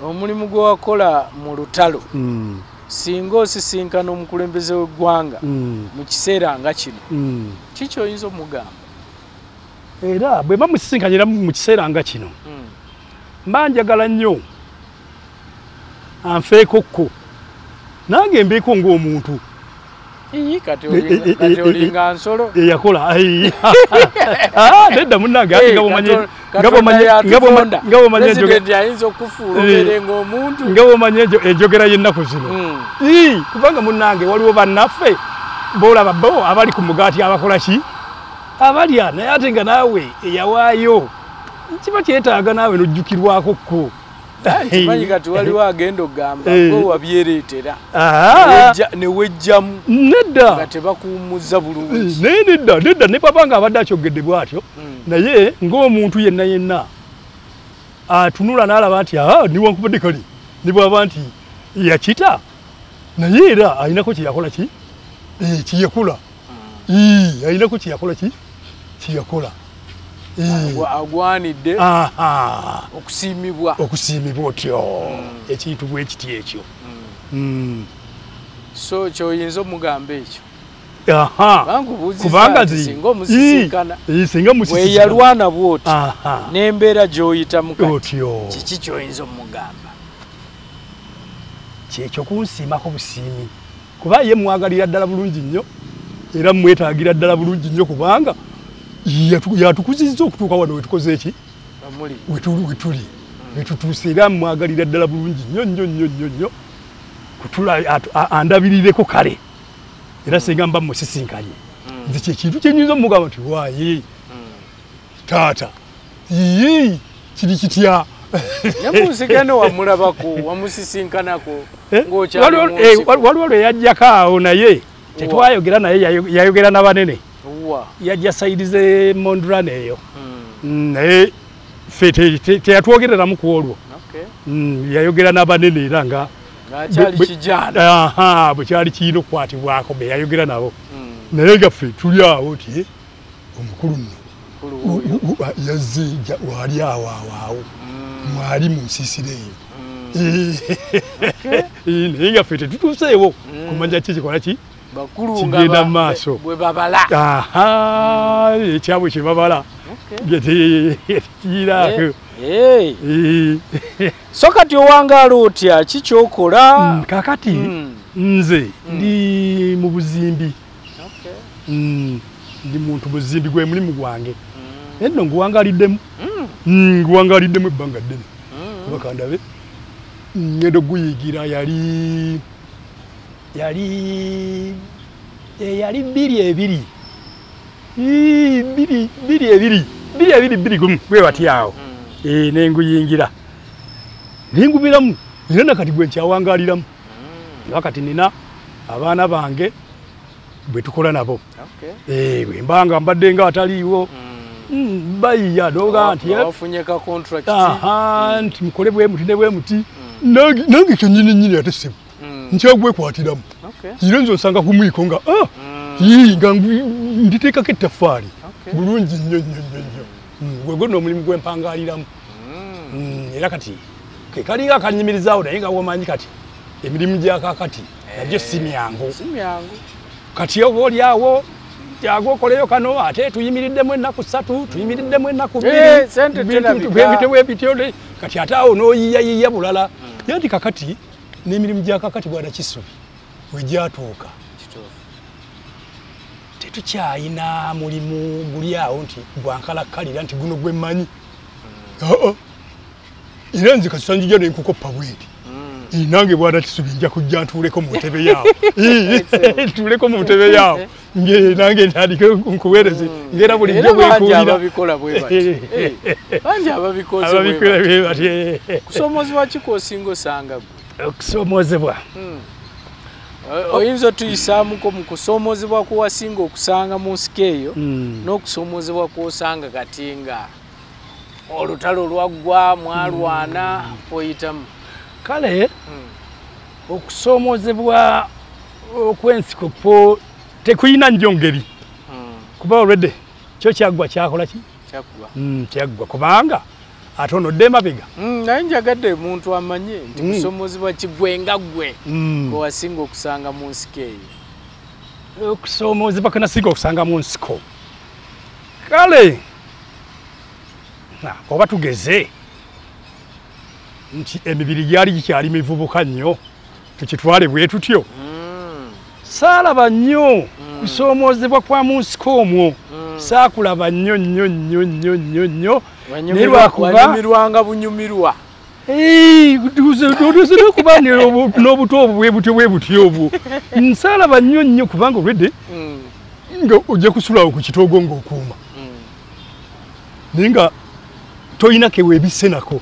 omulimu gwe wakola mu lutalo singa osisinkana omukulembeze w'eggwanga mu kiseera nga kino kiki oyinza omugamba? Era bwe bamusisinkanyira mu kiseera nga kino mba njagala nnyo anfeeko kko nange mbeeko ng'omuntu kati olinga nsolo eyakola nedda munnange ate ayinza okufuula obeere ng'omuntu nga bw'omanyi enjogera y'ennaku zino kubanga munnange waliwo bannaffe boolaba bo abali ku mugaati abakola ki abalya naye ate nga naawe eyawaayo kiba kyetaaga naawe n'ojjukirwako kko. Kimanyi kati waliwo agenda okugamba gwe wabyereetera ne wejjamu nedda nga tebakuwummuza bulungi. Naye nedda nedda ne bw'aba nga abadde akyogedde bw'atyo naye ng'omuntu yenna yenna atunula n'alaba nti newankubadde kale ne bw'aba nti yakita naye era alinako kye yakola ki kye yakola alinako kye yakola ki kye yakola agwanidde okusiimibwa okusiimibwa otyo ekintu bwe kiti ekyo. So kyoyinza omugamba ekyo kubanga singa omusisinkana bwe yalwana bw'oti n'embeera gy'oyitamu kati kiki kyoyinza omugamba? Kyekyo kunsiimako busiimi kuba ye mwagalira ddala bulungi nnyo era mwetaagira ddala bulungi nnyo kubanga yatukuzizza okutuuka wano wetukoze eki wetuli wetutuuse era mwagalira ddala bulungi nnyo nnyo nnyo nnyo nnyo kutula andabirireko kale era singa mba musisinkanye nze kyekintu kyenyinza omugamba nti waaye taata kiri kitya. Namusikano wamulabako wamusisinkanako ng'okyali mu nsiko? Waliwo lwe yajjako awo naye tetwayogera naye yayogera n'abanene yajja sayidi ze Mondulane eyo naye ffe teyatwogereramu ku olwo yayogera n'abanene era nga bwe kyali kirina okukwatibwako be yayogera nabo naye nga ffe tuli awo nti omukulu nno yazze wali awo awo mwali mu nsiisira eyo naye nga ffe tetutuuseewo kumanya ki kikola ki kigenda mu maaso bwe babala ekyabwe kye babala kiraako. So kati owangaala otya ki kyokola? Kakati nze ndi mu buzimbi ndi muntu buzimbi gwe mulimu gwange naye nno nguwangaaliddemu. Nguwangaliddemu ebbanga ddene. Kuba kandabe ngenda oguyigira yali 2 2 2 2 2 2 2 bwe bati awo. Nenguyingira nengubiramu era nakati gwe nkyawangaliramu. Wakati nina abaana bange bwe tukola nabo. Bwe mbanga mbadde nga ataliiwo bayiya doga nti wafunye ka contract nti mukole bwe muti ne bwe muti nange kyennyini nnyini ate ssebo nkyagwekwatiramu. Era nze osanga ku mwiko nga nga nditeekako ettaffaali bulungi nnyo nnyo nnyo nnyo. Gwe gwonna omulimu gwe mpangaliramu. Era kati ke kalinga akanyimirizaawo naye nga womanyi kati emirimu gya kaakati nagyo si myangu. Kati oba oli awo jangu okoleyo kano ate tuyimiriddemu ennaku 3 tuyimiriddemu ennaku 2 bityo kati ate awo n'oyiyayiya bulala. Ye nti kakati n'emirimu gya kakati bwana Kisubi we gyatuuka tetukyayina mulimu guli awo nti gwankalakkalira nti guno gwe mmanyi. Era nze kasita njija ne nkukoppa bwenti. Nange bwana Kisubi nja kujja ntuuleko mu ntebe yaawo. Ntuuleko mu ntebe yaawo. Nange ntandike nkuweereze ngera bulijjo bwe nkuwulira. Ababikola bwe bati. Bangi ababikoze bwe bati. Kusoomozebwa ki kw'osinga osanga gwe? Okusoomozebwa. Oyinza otuyisaamuko mu kusoomozebwa kw'owasinga okusanga mu nsiko eyo n'okusoomozebwa kw'osanga kati nga olutalo lwaggwa mwalwana oyitamu. Kale okusoomozebwa okw'ensiko kwo tekuyina nnyo ngeri. Kuba already kyo kyaggwa kyakola ki? Kyaggwa. Kyaggwa kubanga ate onodde emabega. Naye njagadde omuntu amanye nti kusoomozebwa kigwe nga ggwe kwe wasinga okusanga mu nsiko eyo. Okusoomozebwa kwe nasinga okusanga mu nsiko. Kale oba tugeze nti emibiri gyali gikyali mivubuka nnyo tukitwale bwe tutyo. Saalaba nnyo kusoomozebwa kwa mu nsiko omwo. Saakulaba nnyo nnyo nnyo nnyo nnyo nnyo. Wanyumirwanga bunyumirwa. Okuba n'obuto obwo bwe butyo bwe butyo obwo. Nsaalaba nnyo nnyo kubanga olwedde nga ojja kusulawo ku kitoogo ng'okuuma. Naye nga toyina ke weebisse nako.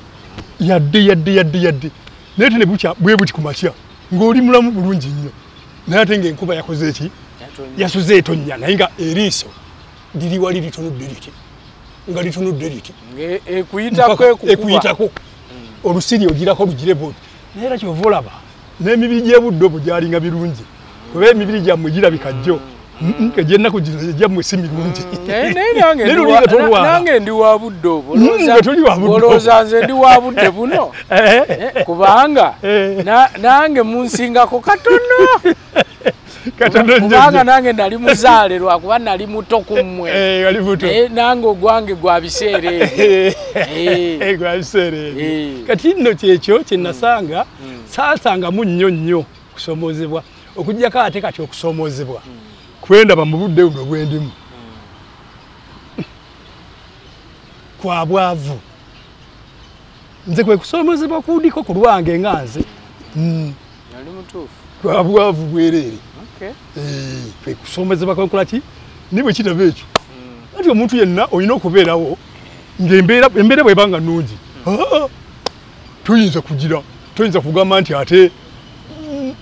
Yadde yadde yadde yadde. Naye ate ne bukya bwe buti ku makya ng'oli mulamu bulungi nnyo. Naye ate ng'enkuba yakoze eki? Yasuze etonnya naye nga eriiso liri wali litunudde liti. Nga litunudde liti. Ekuyitako ekukuba. Ekuyitako. Olusiri ogirako lugire bw'oti. Naye era ky'ova olaba n'emibiri gy'ebudde obwo gyalinga birungi. Kuba emibiri gyammwe girabika jjo. Egy'ennaku zino egyammwe si mirungi. Naye nange ndi wa budde obwo. Olowooza nze ndi wa budde buno. Kubanga nange munsingako katono. Kubanga nange nali muzaale lwakuba nali muto ku mmwe. Nange ogwange gwa biseera ebyo. Gwa biseera ebyo. Kati nno kyekyo kye nasanga saasangamu nnyo nnyo kusoomozebwa. Okuggyako ate kati okusoomozebwa kwendaba mu budde buno bwe ndimu kwa bwavu. Nze kwe kusoomozebwa kundiko ku lwange nga nze. Yali mutuufu. Kwa bwavu bwereere. Kwe kusoomozebwa kwenkola ki? Ni bwe kitaba ekyo. Anti omuntu yenna olina okubeerawo ng'embeera bw'eba nga nnungi. Toyinza kugira, toyinza kugamba nti ate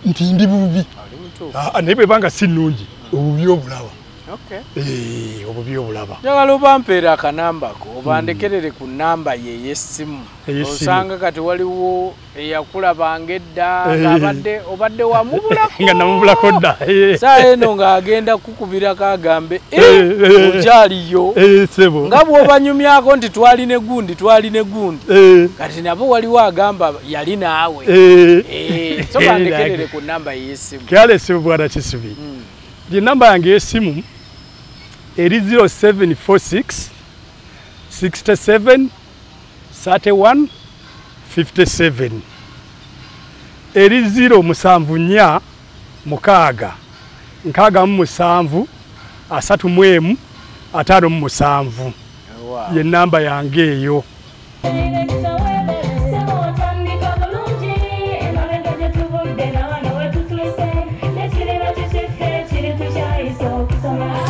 nti ndi bubi. Naye bw'eba nga si nnungi, obubi obulaba. Obubi obulaba. Njagala obampeere akanambako obandekerere ku nnamba ye ey'essimu. Osanga kati waliwo eyakulabanga edda ng'abadde obadde wamubulako. Nga namubulako dda. Ssaawa eno ng'agenda kukubirako agambe okyaliyo. Nga bw'obanyumyako nti twali ne gundi twali ne gundi. Kati nabo waliwo agamba yali naawe. So bandekerere ku nnamba ye ey'essimu. Kale ssebo Bwana Kisubi. Namba yange ey'essimu eri 0746 67 31 57. Eri 074 6 67 31 57. Ye namba yange eyo.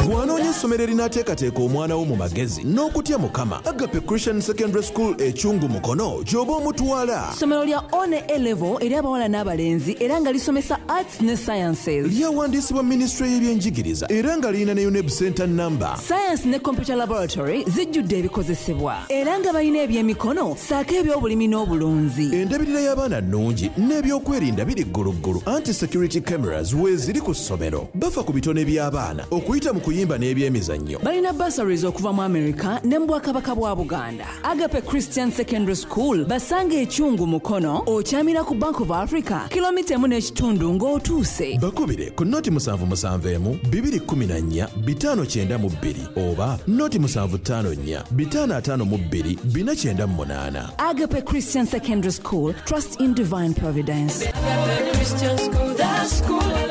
Bw'anoonya essomero erinaateekateeka omwana wo mu magezi n'okutya Mukama, Agape Christian Secondary School Ekyungu Mukono gy'oba omutwala. Ssomero lya One A Level eri abawala n'abalenzi era nga lisomesa arts ne sciences. Lyawandiisibwa minisitule y'ebyenjigiriza era nga lirina ne UNEB Center number. Science ne computer laboratory zijjudde ebikozesebwa era nga balina ebyemikono ssaako ebyobulimi n'obulunzi. Endabirira y'abaana nnungi n'ebyokwerinda biri gguluggulu, anti security cameras weeziri ku ssomero. Bafa ku bitone by'abaana okuyita mu kuyimba n'ebyemizannyo. Balina bursaries okuva mu America ne mu Bwakabaka bwa Buganda. Agape Christian Secondary School basanga Ekyungu Mukono, okyamira ku Bank of Africa kilomita 1.5 ng'otuuse. Bakubire ku 077 214 592 oba 0754 552 498. Agape Christian Secondary School, trust in divine providence. Agape Christian School, the school.